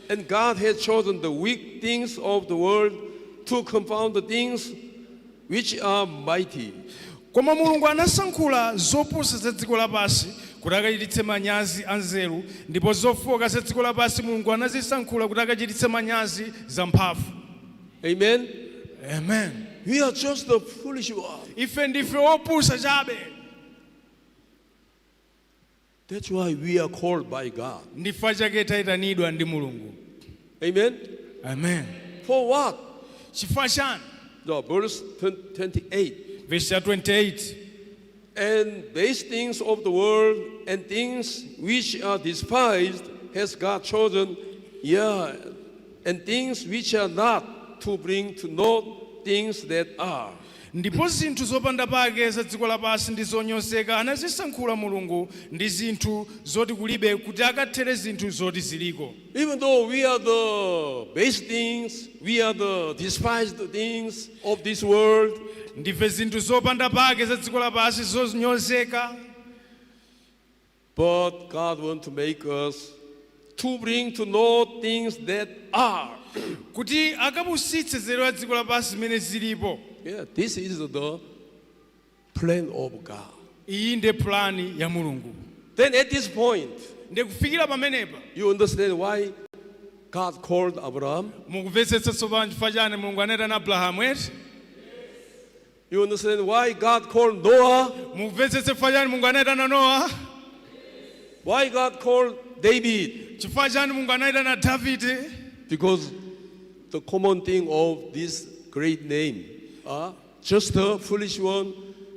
and God has chosen the weak things of the world to confound the things which are mighty. Koma Mulungu anasankhula zopusa za dziko lapansi kuti akachititse manyazi anzeru, ndipo zofoka za dziko lapansi Mulungu anazisankhula kuti akachititse manyazi zamphamvu. Amen. Amen. We are just the foolish one. Ife ndife opusa chabe. That's why we are called by God. Ndifa chake tayitanidwa ndi Mulungu. Amen. Amen. For what? Chifukwa chani? The verse 28. Verse ya 28. And base things of the world and things which are despised has God chosen, yeah, and things which are not, to bring to naught things that are. Ndipo zinthu zopanda pake za dziko lapansi ndi zonyozeka anazisankhula Mulungu, ndi zinthu zoti kulibe, kuti akathere zinthu zoti ziliko. Even though we are the base things, we are the despised things of this world, ndife zinthu zopanda pake za dziko lapansi, zonyozeka, but God wants to make us to bring to naught things that are. Kuti akapusitse nzeru ya dziko lapansi zimene zilipo. Yeah, this is the plan of God. Iyi ndiye pulani ya Mulungu. Then at this point, Ndiye kufikira pamenepa, you understand why God called Abraham? Mukumvetsetsa tsopano chifukwa chani Mulungu anayitana Abrahamu eti? You understand why God called Noah? Mukumvetsetsa chifukwa chani Mulungu anayitana Nowa? Why God called David? Chifukwa chani Mulungu anayitana Davide? Because the common thing of this great name, just the foolish one,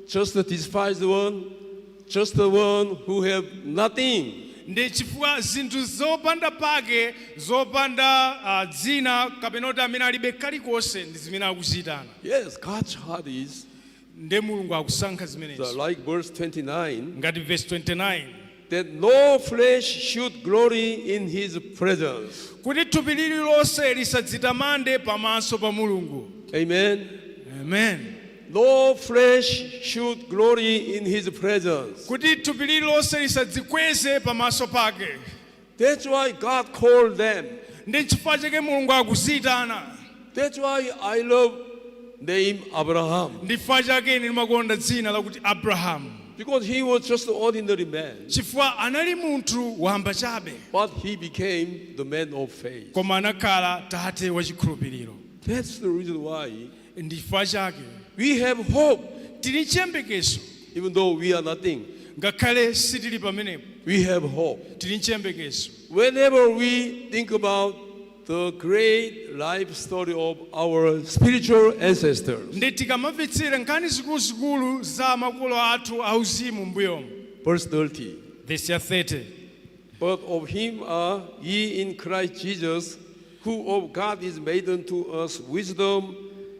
just the despised one, just the one who have nothing. Ndi chifukwa zinthu zopanda pake, zopanda dzina kapena kuti amene alibe kalikonse ndi zimene akuziyitana. Yes, God's heart is Ndi Mulungu akusankha zimenezo. Like verse 29, ngati verse 29, that no flesh should glory in his presence. Kuti thupi lililonse lisadzitamande pamaso pa Mulungu. Amen. Amen. No flesh should glory in his presence. Kuti thupi lililonse lisadzikweze pamaso pake. That's why God called them. Ndi chifukwa chake Mulungu akuziyitana. That's why I love name Abraham. Ndi chifukwa chake ine ndimakonda dzina lakuti Abrahamu. Because he was just an ordinary man. Chifukwa anali munthu wamba chabe. But he became the man of faith. Koma anakhala tate wachikhulupiriro. That's the reason why ndi chifukwa chake we have hope. Tili chiyembekezo. Even though we are nothing. Ngakhale sitili pamenepo. We have hope. Tili chiyembekezo. Whenever we think about the great life story of our spiritual ancestors. Ndi tikamamvetsera nkhani zikuluzikulu za makolo athu auzimu m'mbuyomu. Verse 30. Verse ya 30. But of him are ye in Christ Jesus, who of God is made unto us wisdom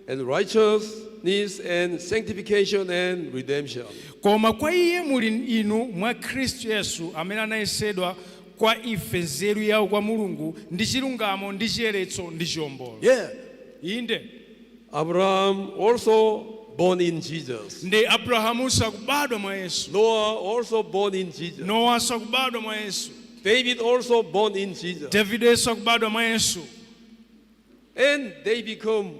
and righteousness and sanctification and redemption. Koma kwa iye muli inu mwa Khristu Yesu, amene anayesedwa kwa ife nzeru yawo kwa Mulungu, ndi chilungamo ndi chiyeretso ndi chiwombolo. Inde. Abraham also born in Jesus. Ndi Abrahamunso akubadwa mwa Yesu. Noah also born in Jesus. Nowanso akubadwa mwa Yesu. David also born in Jesus. Davidenso akubadwa mwa Yesu. And they become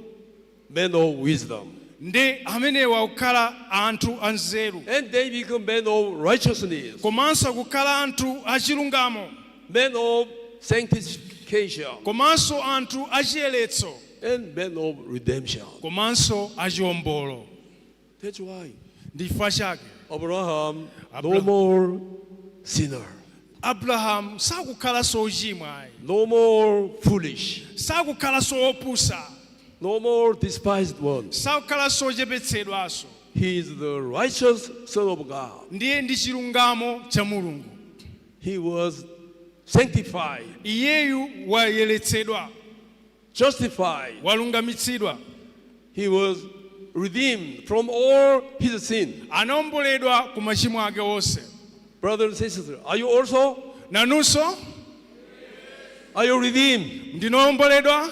men of wisdom. Ndi amenewa kukhala anthu anzeru. And they become men of righteousness. Komanso kukhala anthu achilungamo. Men of sanctification. Komanso anthu achiyeretso. And men of redemption. Komanso achiwombolo. That's why ndi chifukwa chake Abraham no more sinner. Abrahamu sakukhalanso ochimwa ayi. No more foolish. Sakukhalanso opusa. No more despised one. Sakukhalanso ochepetsedwanso. He is the righteous Son of God. Ndiye ndi chilungamo cha Mulungu. He was sanctified. Iyeyu wayeretsedwa. Justified. Walungamitsidwa. He was redeemed from all his sin. Anaomboledwa ku machimo ake onse. Brothers and sisters, are you also? Nanunso? Are you redeemed? Ndinoomboledwa.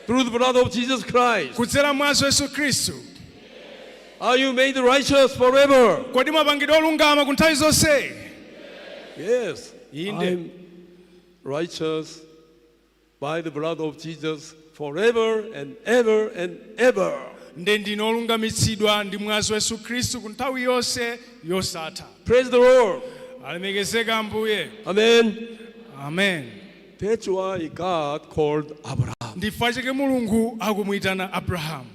Through the blood of Jesus Christ. Kudzera mwazi wa Yesu Khristu. Are you made righteous forever? Kodi mwapangidwa olungama ku nthawi zonse? Yes. Inde. I'm righteous by the blood of Jesus forever and ever and ever. Nde ndine olungamitsidwa ndi mwazi wa Yesu Khristu ku nthawi yonse yosatha. Praise the Lord. Alemekezeka Ambuye. Amen. Amen. That's why God called Abraham. Ndichifukwa chake Mulungu akumuyitana Abrahamu.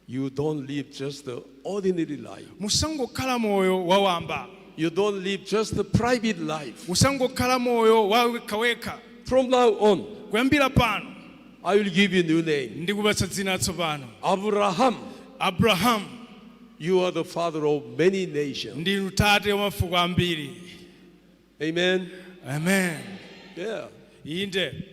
You don't live just the ordinary life. Musangokhala moyo wawamba. You don't live just the private life. Musangokhala moyo wawekhawekha. From now on, kuyambira pano, I will give you a new name. Ndikupatsa dzina tsopano. Abraham. Abraham. You are the father of many nations. Ndinu tate wa mafuko ambiri. Amen. Amen. Yeah. Inde.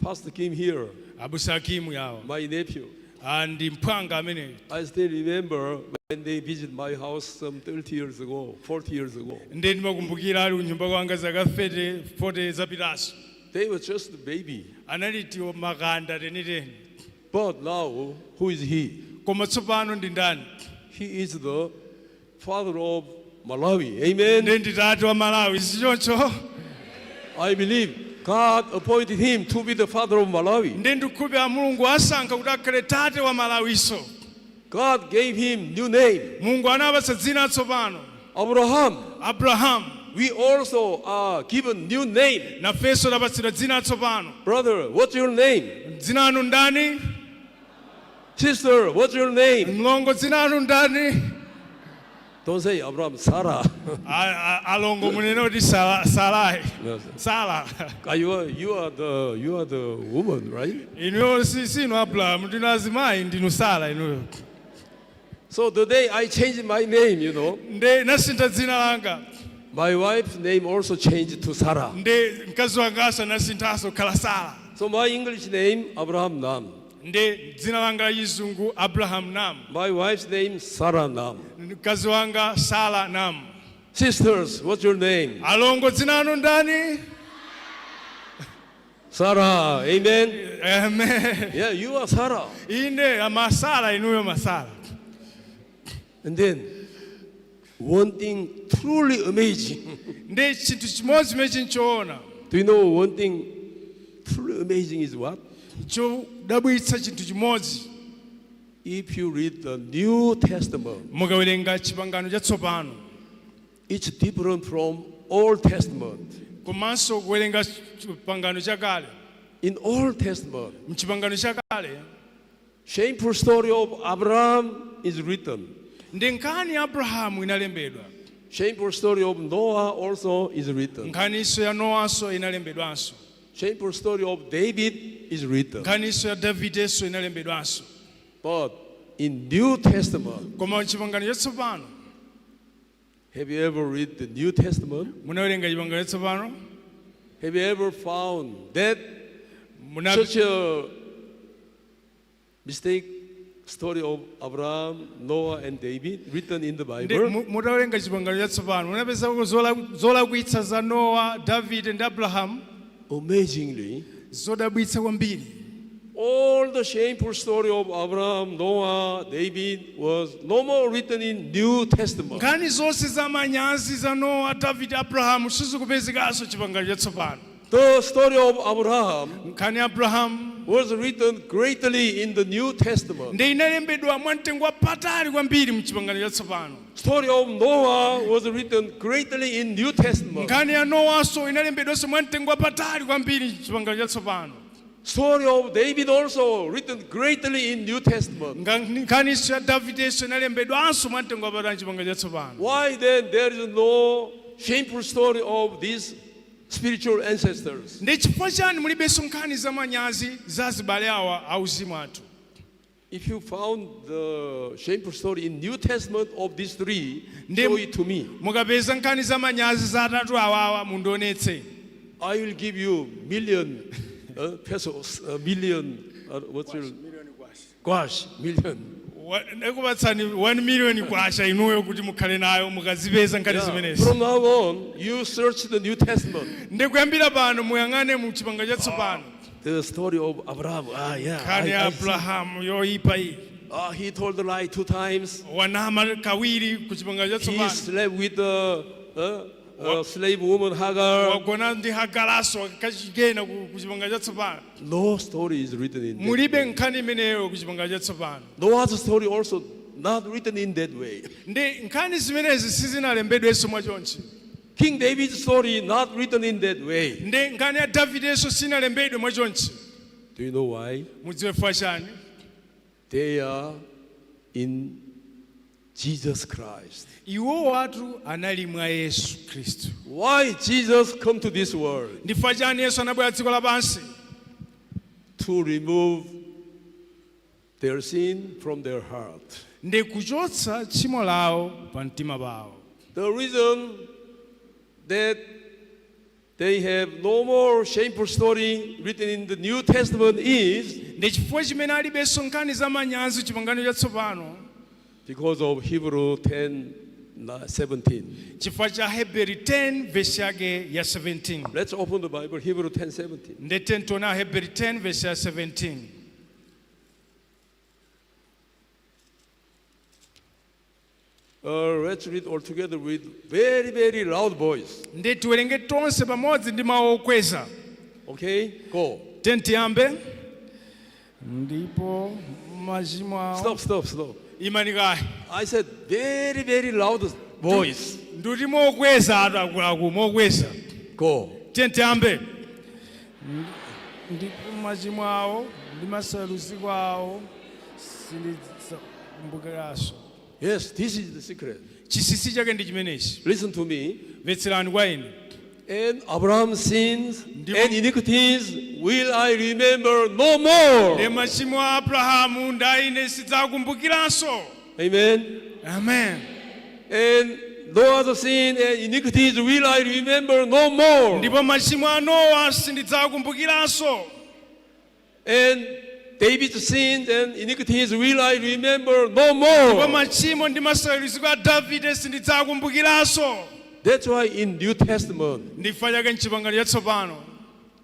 Pastor came here. Abusa Kimu yawa. My nephew. Ndi mphwanga ameneyo. I still remember when they visited my house some 30 years ago, 40 years ago. Nde ndimakumbukira ali kunyumba kwanga zaka 30, 40 zapitazo. They were just a baby. Anali tiwo makanda teniteni. But now, who is he? Koma tsopano ndi ndani? He is the father of Malawi. Amen. Nde ndi tate wa Malawi, sichoncho? I believe God appointed him to be the father of Malawi. Nde ndikukhulupirira Mulungu asankha kuti akhale tate wa Malawiso. God gave him new name. Mulungu anapatsa dzina tsopano. Abraham. Abraham. We also are given new name. Nafenso tapatsidwa dzina tsopano. Brother, what's your name? Dzina anu ndani? Sister, what's your name? Mlongo, dzina anu ndani? Don't say Abraham, Sarah. Alongo munene kuti Sarai. No, sir. Sara. You are the woman, right? Inuyo sinu Abraham, ndinu azimayi, ndinu Sara inuyo. So the day I changed my name, Nde nasintha dzina langa. My wife's name also changed to Sarah. Nde mkazi wangaso anasinthanso kukhala Sara. So my English name Abraham Nam. Nde dzina langa la chizungu Abraham Nam. My wife's name Sarah Nam. Mkazi wanga Sara Nam. Sisters, what's your name? Alongo dzina anu ndani? Sarah, amen. Amen. Yeah, you are Sarah. Ine amasara inuyo masara. And then one thing truly amazing. Nde chinthu chimodzi chimene chinchoona. Do you know one thing truly amazing is what? Chodabwitsa chinthu chimodzi. If you read the New Testament, mukawerenga chipangano chatsopano, it's different from Old Testament. Komanso kuwerenga chipangano chakale. In Old Testament, mchipangano chakale, shameful story of Abraham is written. Ndi nkhani ya Abrahamu inalembedwa. Shameful story of Noah also is written. Nkhaniso ya Noaso inalembedwanso. Shameful story of David is written. Nkhaniso ya Davidenso inalembedwanso. But in New Testament, koma mchipangano chatsopano, have you ever read the New Testament? Munawerenga chipangano chatsopano? Have you ever found that such a mistake story of Abraham, Noah, and David written in the Bible? Mutawerenga chipangano chatsopano, munapeza zolakwitsa za Noah, David ndi Abraham? Amazingly, zodabwitsa kwambiri. All the shameful story of Abraham, Noah, David was no more written in New Testament. Nkhani zonse za manyazi za Noah, David, Abraham sizikupezekanso chipangano chatsopano. The story of Abraham nkhani ya Abraham was written greatly in the New Testament. ndi inalembedwa mwamtengo wapatali kwambiri mchipangano chatsopano. Story of Noah was written greatly in New Testament. Nkhani ya Noaso inalembedwanso mwamtengo wapatali kwambiri mchipangano chatsopano. Story of David also written greatly in New Testament. Nkhaniso ya Davidenso inalembedwanso mwamtengo wapatali mchipangano chatsopano. Why then there is no shameful story of these spiritual ancestors? Ndi chifukwa chani mulibenso nkhani za manyazi za azibale awa auzimu athu? If you found the shameful story in New Testament of these three, Ndi show it to me. mukapeza nkhani za manyazi za atatu awawa mundionetse. I will give you million Pesos, million, what's your kwacha, million. Ndikupatsani 1 million kwacha inuyo kuti mukhale nayo mukazipeza nkhani Yeah. zimenezi. From now on, you search the New Testament. Ndikuyambira pano muyang'ane mu chipangano chatsopano. The story of Abraham. Ah, yeah. Nkhani ya I see. Abrahamu yoyipa iyi. Ah, he told the lie two times. Wanama kawiri ku chipangano He chatsopano. slept with the slave woman Hagar. Wagona ndi Hagaraso kachikena ku chipangano chatsopano. No story is written in that Mulibe way. nkhani imeneyo ku chipangano chatsopano. Noah's story also not written in that way. Ndi nkhani zimenezi sizinalembedwenso mwachonchi. King David's story not written in that way. Ndi nkhani ya Davidenso sinalembedwe mwachonchi. Do you know why? Mudziwe chifukwa chani? They are in Jesus Christ. Iwo watu anali mwa Yesu Khristu. Why Jesus come to this world? Ndi chifukwa chani Yesu anabwera dziko lapansi? To remove their sin from their heart. Ndi kuchotsa tchimo lawo pa mtima pawo. The reason that they have no more shameful story written in the New Testament is Ndi chifukwa chimene alibenso nkhani za manyazi chipangano chatsopano, because of Hebrew 10:17. Chifukwa cha Hebrew 10 verse yake ya 17. Let's open the Bible, Hebrew 10:17. Ndi 10 tiona Hebrew 10 verse ya 17. Let's read all together with very, very loud voice. Ndi tiwerenge tonse pamodzi ndi mawu okweza. Okay, go. 10 tiyambe. Ndipo machimo awo. Stop, stop, stop. Imani kaye. I said very, very loud voice. Nduti mokweza atu akuluakulu mokweza. Go. 10 tiyambe. Ndipo machimo awo ndi masautso awo sindidzakumbukiranso. Yes, this is the secret. Chinsinsi chake ndi chimenechi. Listen to me. Mvetserani kwa ine. And Abraham's sins and iniquities will I remember no more. Ndi machimo a Abrahamu ndi a ine sindidzakumbukiranso. Amen. Amen. And Noah's sin and iniquities will I remember no more. Ndipo machimo a Nowa sindidzakumbukiranso. And David's sins and iniquities will I remember no Ndipo more. machimo ndi masautso a Davide sindidzakumbukiranso. That's why in New Testament, Ndichifukwa chake mchipangano chatsopano,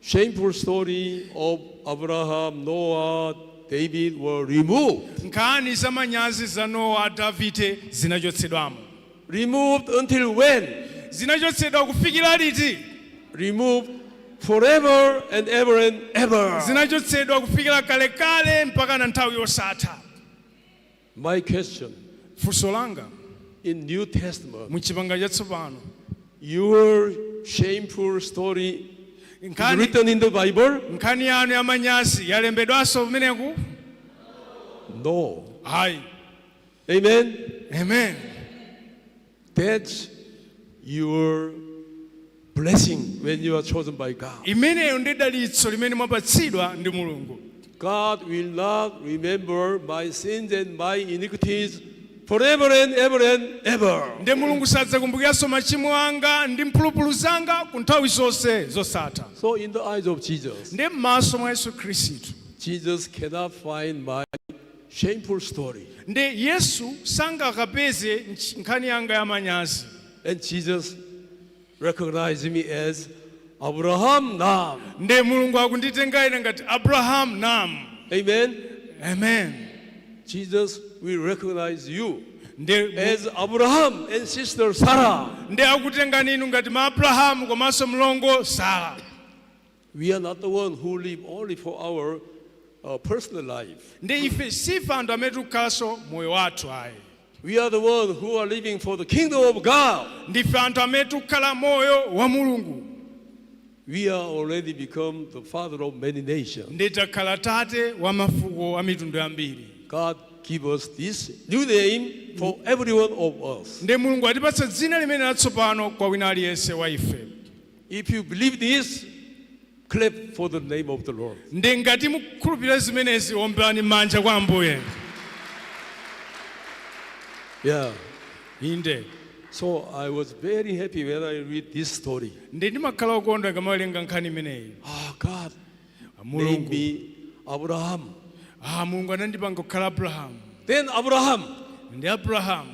shameful story of Abraham, Noah, David were removed. Nkhani za manyazi za Nowa, Davide zinachotsedwamo. Removed until when? Zinachotsedwa kufikira liti? Removed forever and ever and ever. Zinachotsedwa kufikira kalekale mpaka na nthawi yosatha. My question, Funso langa, in New Testament, mu chipangano chatsopano, your shameful story is nkhani written in the Bible? Nkhani yanu ya manyazi yalembedwanso kumeneku? No. Ayi. Amen. Amen. That's your blessing when you are chosen by God. Imeneyo ndi dalitso limene mwapatsidwa ndi Mulungu. God will not remember my sins and my iniquities forever and ever and ever. Ndi Mulungu sadzakumbukiranso machimo anga ndi mphulupulu zanga ku nthawi zonse zosatha. So in the eyes of Jesus, Ndi m'maso mwa Yesu Khristu, Jesus cannot find my shameful story. Ndi Yesu sangakapeze nkhani yanga ya manyazi. And Jesus recognized me as Abraham Nam. Ndi Mulungu akunditenga ine ngati Abraham Nam. Amen. Amen. Jesus will recognize you Ndi as Abraham and sister Sarah. Ndi akutengani inu ngati ma Abrahamu komanso mlongo Sara. We are not the one who live only for our personal life. Ndi ife sife anthu amene tikukhalanso moyo wathu ayi. We are the one who are living for the kingdom of God. Ndife anthu amene tikukhala moyo wa Mulungu. We are already become the father of many nations. Ndi takhala tate wa mafuko a mitundu yambiri. God give us this new name for every one of us. Ndi Mulungu atipatsa dzina limene latsopano kwa wina aliyense wa ife. If you believe this, clap for the name of the Lord. Ndi ngati mukhulupirira zimenezi, omberani m'manja kwa Ambuye. Yeah. Inde. So I was very happy when I read this story. Ndi ndimakhala okondwa ndikamawerenga nkhani imeneyi. Ah, God Named Mulungu. Me Abraham. Ah, Mulungu anandipanga kukhala Abrahamu. Then Abraham, Ndi Abrahamu.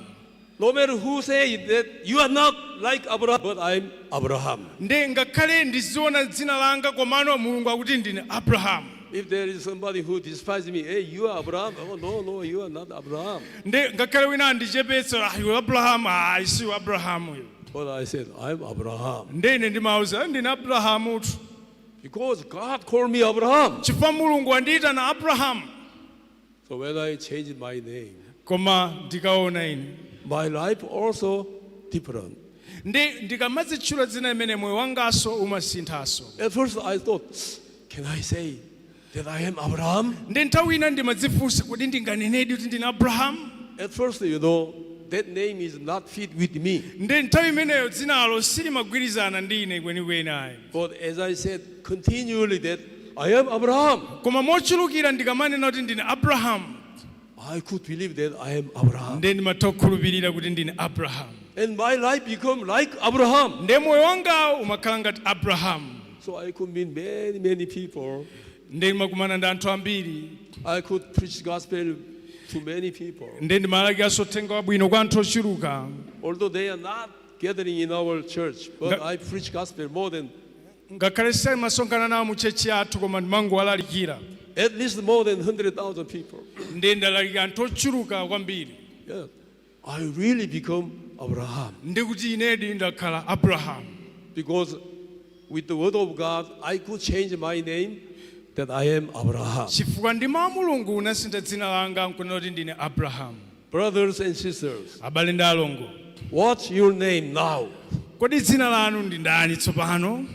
No matter who say that you are not like Abraham, but I'm Abraham. Ndi ngakhale ndiziona dzina langa komano Mulungu akuti ndine Abrahamu. If there is somebody who despises me, hey, you are Abraham. Oh, no, no, you are not Abraham. Ndi ngakhale wina andichepetsa, ah, iwe Abrahamu, ah, isiwe Abrahamu iwe. But I said, I'm Abraham. Ndi ine ndimauza ndine Abrahamutu. Because God called me Abraham. Chifukwa Mulungu andiyitana Abrahamu. So when I changed my name, Koma ndikaona ine my life also different. Ndi ndikamadzitchula dzina imene moyo wangaso umasinthaso. At first I thought, can I say that I am Abraham? Ndi nthawi ina ndimadzifunsa kuti ndinganenedi kuti ndine Abrahamu? At first, that name is not fit with me. Ndi nthawi imeneyo dzinalo silimagwirizana ndi ine kwenikweni ayi. But as I said continually that I am Abraham, Koma mochulukira ndikamanena kuti ndine Abrahamu, I could believe that I am Abraham. Ndi ndimatha kukhulupirira kuti ndine Abrahamu. And my life become like Abraham. Ndi moyo wangawo umakhala ngati Abrahamu. So I could meet many, many people. Ndi ndimakumana ndi anthu ambiri. I could preach gospel to many people. Ndi ndimalalikanso uthenga wabwino kwa anthu ochuluka. Although they are not gathering in our church, but I preach gospel more than Ngakhale sitimasonkhana nawo mu chechi yathu koma ndimangowalalikira. At least more than 100,000 people. Ndi ndalalika anthu ochuluka kwambiri. Yeah. I really become Abraham. Ndi kuti inedi ndakhala Abraham. Because with the word of God, I could change my name that I am Abraham. Chifukwa ndi mawu a Mulungu unasintha dzina langa nkunena kuti ndine Abraham. Brothers and sisters, abale ndi alongo, what's your name now? Kodi dzina lanu ndi ndani tsopano?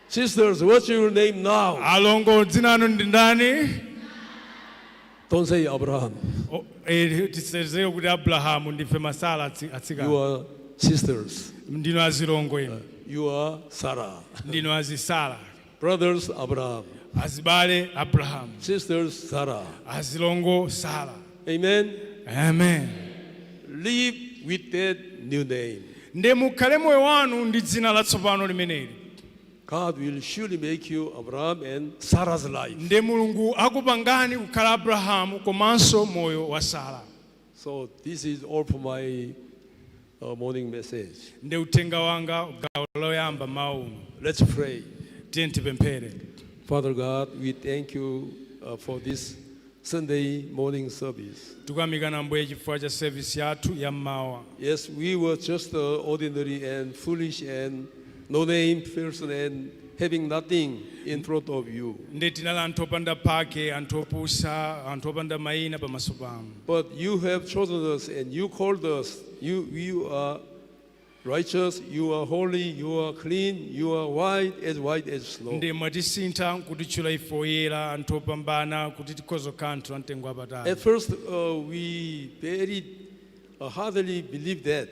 Sisters, what's your name now? Alongo, dzina lanu ndi ndani? Don't say Abraham. Oh, tisezere kuti Abraham ndife masala atsikana. You are sisters. Ndinu azilongo inu. You are Sarah. Ndinu azisara. Brothers, Abraham. Azibale, Abraham. Sisters, Sarah. Azilongo, Sarah. Amen. Amen. Live with that new name. Ndi mukhale moyo wanu ndi dzina latsopano limeneli. God will surely make you Abraham and Sarah's life. Ndi Mulungu akupangani kukhala Abrahamu komanso moyo wa Sara. So this is all for my morning message. Ndi uthenga wanga gawo loyamba mawu uno. Let's pray. Tiye tipemphere. Father God, we thank you for this Sunday morning service. Tikuyamika Ambuye chifukwa cha service yathu ya mmawa. Yes, we were just ordinary and foolish and no name person and having nothing in front of you. Ndi tinali anthu opanda pake, anthu opusa, anthu opanda mayina pamaso panu. But you have chosen us and you called us. You are righteous, you are holy, you are clean, you are white as white as snow. Ndi mwatisintha nkutitchula ife oyera, anthu opambana, kuti tikhoza kukhala anthu amtengo wapatali. At first, we very hardly believe that.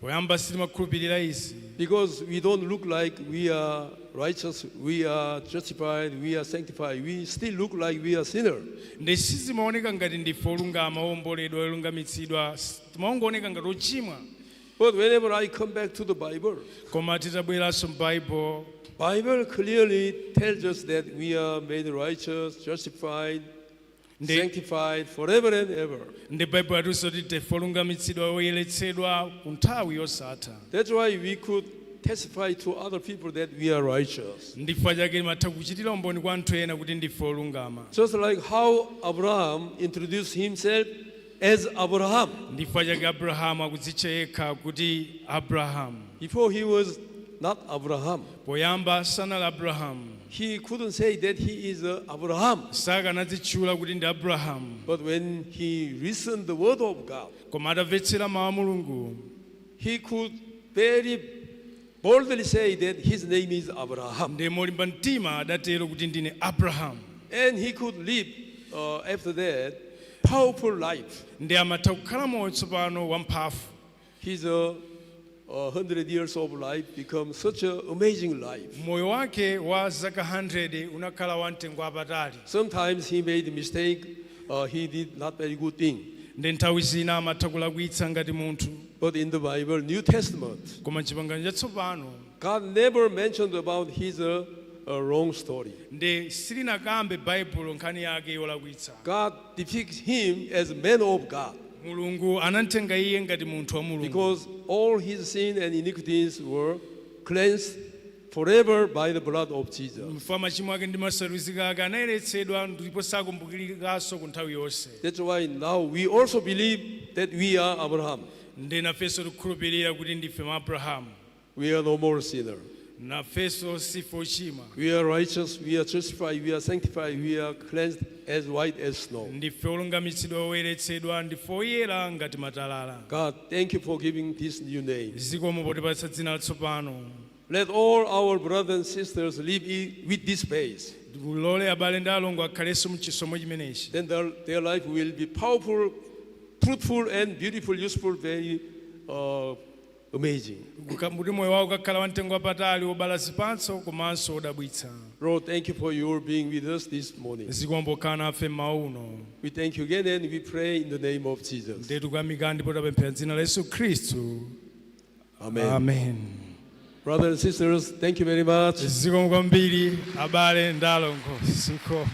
Poyamba sitimakhulupirira izi. Because we don't look like we are righteous, we are justified, we are sanctified. We still look like we are sinners. Ndi sizimaoneka ngati ndife olungama, owomboledwa, olungamitsidwa, timaongooneka ngati ochimwa. But whenever I come back to the Bible, Koma titabweranso m'Bible, Bible clearly tells us that we are made righteous, justified, sanctified forever and ever. Ndi Bible yatiuza kuti ndife olungamitsidwa, oyeretsedwa ku nthawi yosatha. That's why we could testify to other people that we are righteous. Ndifukwa chake timatha kuchitira umboni kwa anthu ena kuti ndife olungama. Just like how Abraham introduced himself as Abraham. Ndifukwa chake Abrahamu akudzitcha yekha kuti Abrahamu. Before he was not Abraham. Poyamba sanali Abrahamu. He couldn't say that he is Abraham. Sakanadzitchula kuti ndi Abrahamu. But when he listened the word of God, Koma atamvetsera mawu a Mulungu, he could very boldly say that his name is Abraham. Ndi molimba mtima adatero kuti ndine Abraham. And he could live after that powerful life. Ndi amatha kukhala moyo tsopano wamphamvu. His 100 years of life become such an amazing life. Moyo wake wa zaka 100 unakhala wamtengo wapatali. Sometimes he made a mistake, he did not very good thing. Ndi nthawi zina amatha kulakwitsa ngati munthu. But in the Bible, New Testament, Koma m'chipangano chatsopano, God never mentioned about his a wrong story. Ndi silinakambe Baibulo nkhani yake yolakwitsa. God depicts him as a man of God Mulungu anamtenga iye ngati munthu wa Mulungu because all his sin and iniquities were cleansed forever by the blood of Jesus. Mfa machimo ake ndi masaruzika ake anayeretsedwa ndipo sakumbukirikanso ku nthawi yonse. That's why now we also believe that we are Abraham. Ndi nafenso tikukhulupirira kuti ndife mwa Abrahamu. We are no more sinner. Nafenso sife ochimwa. We are righteous, we are justified, we are sanctified, we are cleansed as white as snow. Ndife olungamitsidwa, oyeretsedwa, ndife oyera ngati matalala. God, thank you for giving this new name. Zikomo potipatsa dzina latsopano. Let all our brothers and sisters live with this faith. Ulole abale ndi alongo akhalenso mchisomo chimenechi. Then their life will be powerful, fruitful, and beautiful, useful, very amazing. Kuti moyo wawo ukakhala wamtengo wapatali, wobala zipatso komanso wodabwitsa. Lord, thank you for your being with us this morning. Zikomo pokhala nafe mmawa uno. We thank you again and we pray in the name of Jesus. Ndiye tikuyamika ndipo tapemphera dzina la Yesu Khristu. Amen. Amen. Brothers and sisters, thank you very much. Zikomo kwambiri abale ndi alongo, zikomo.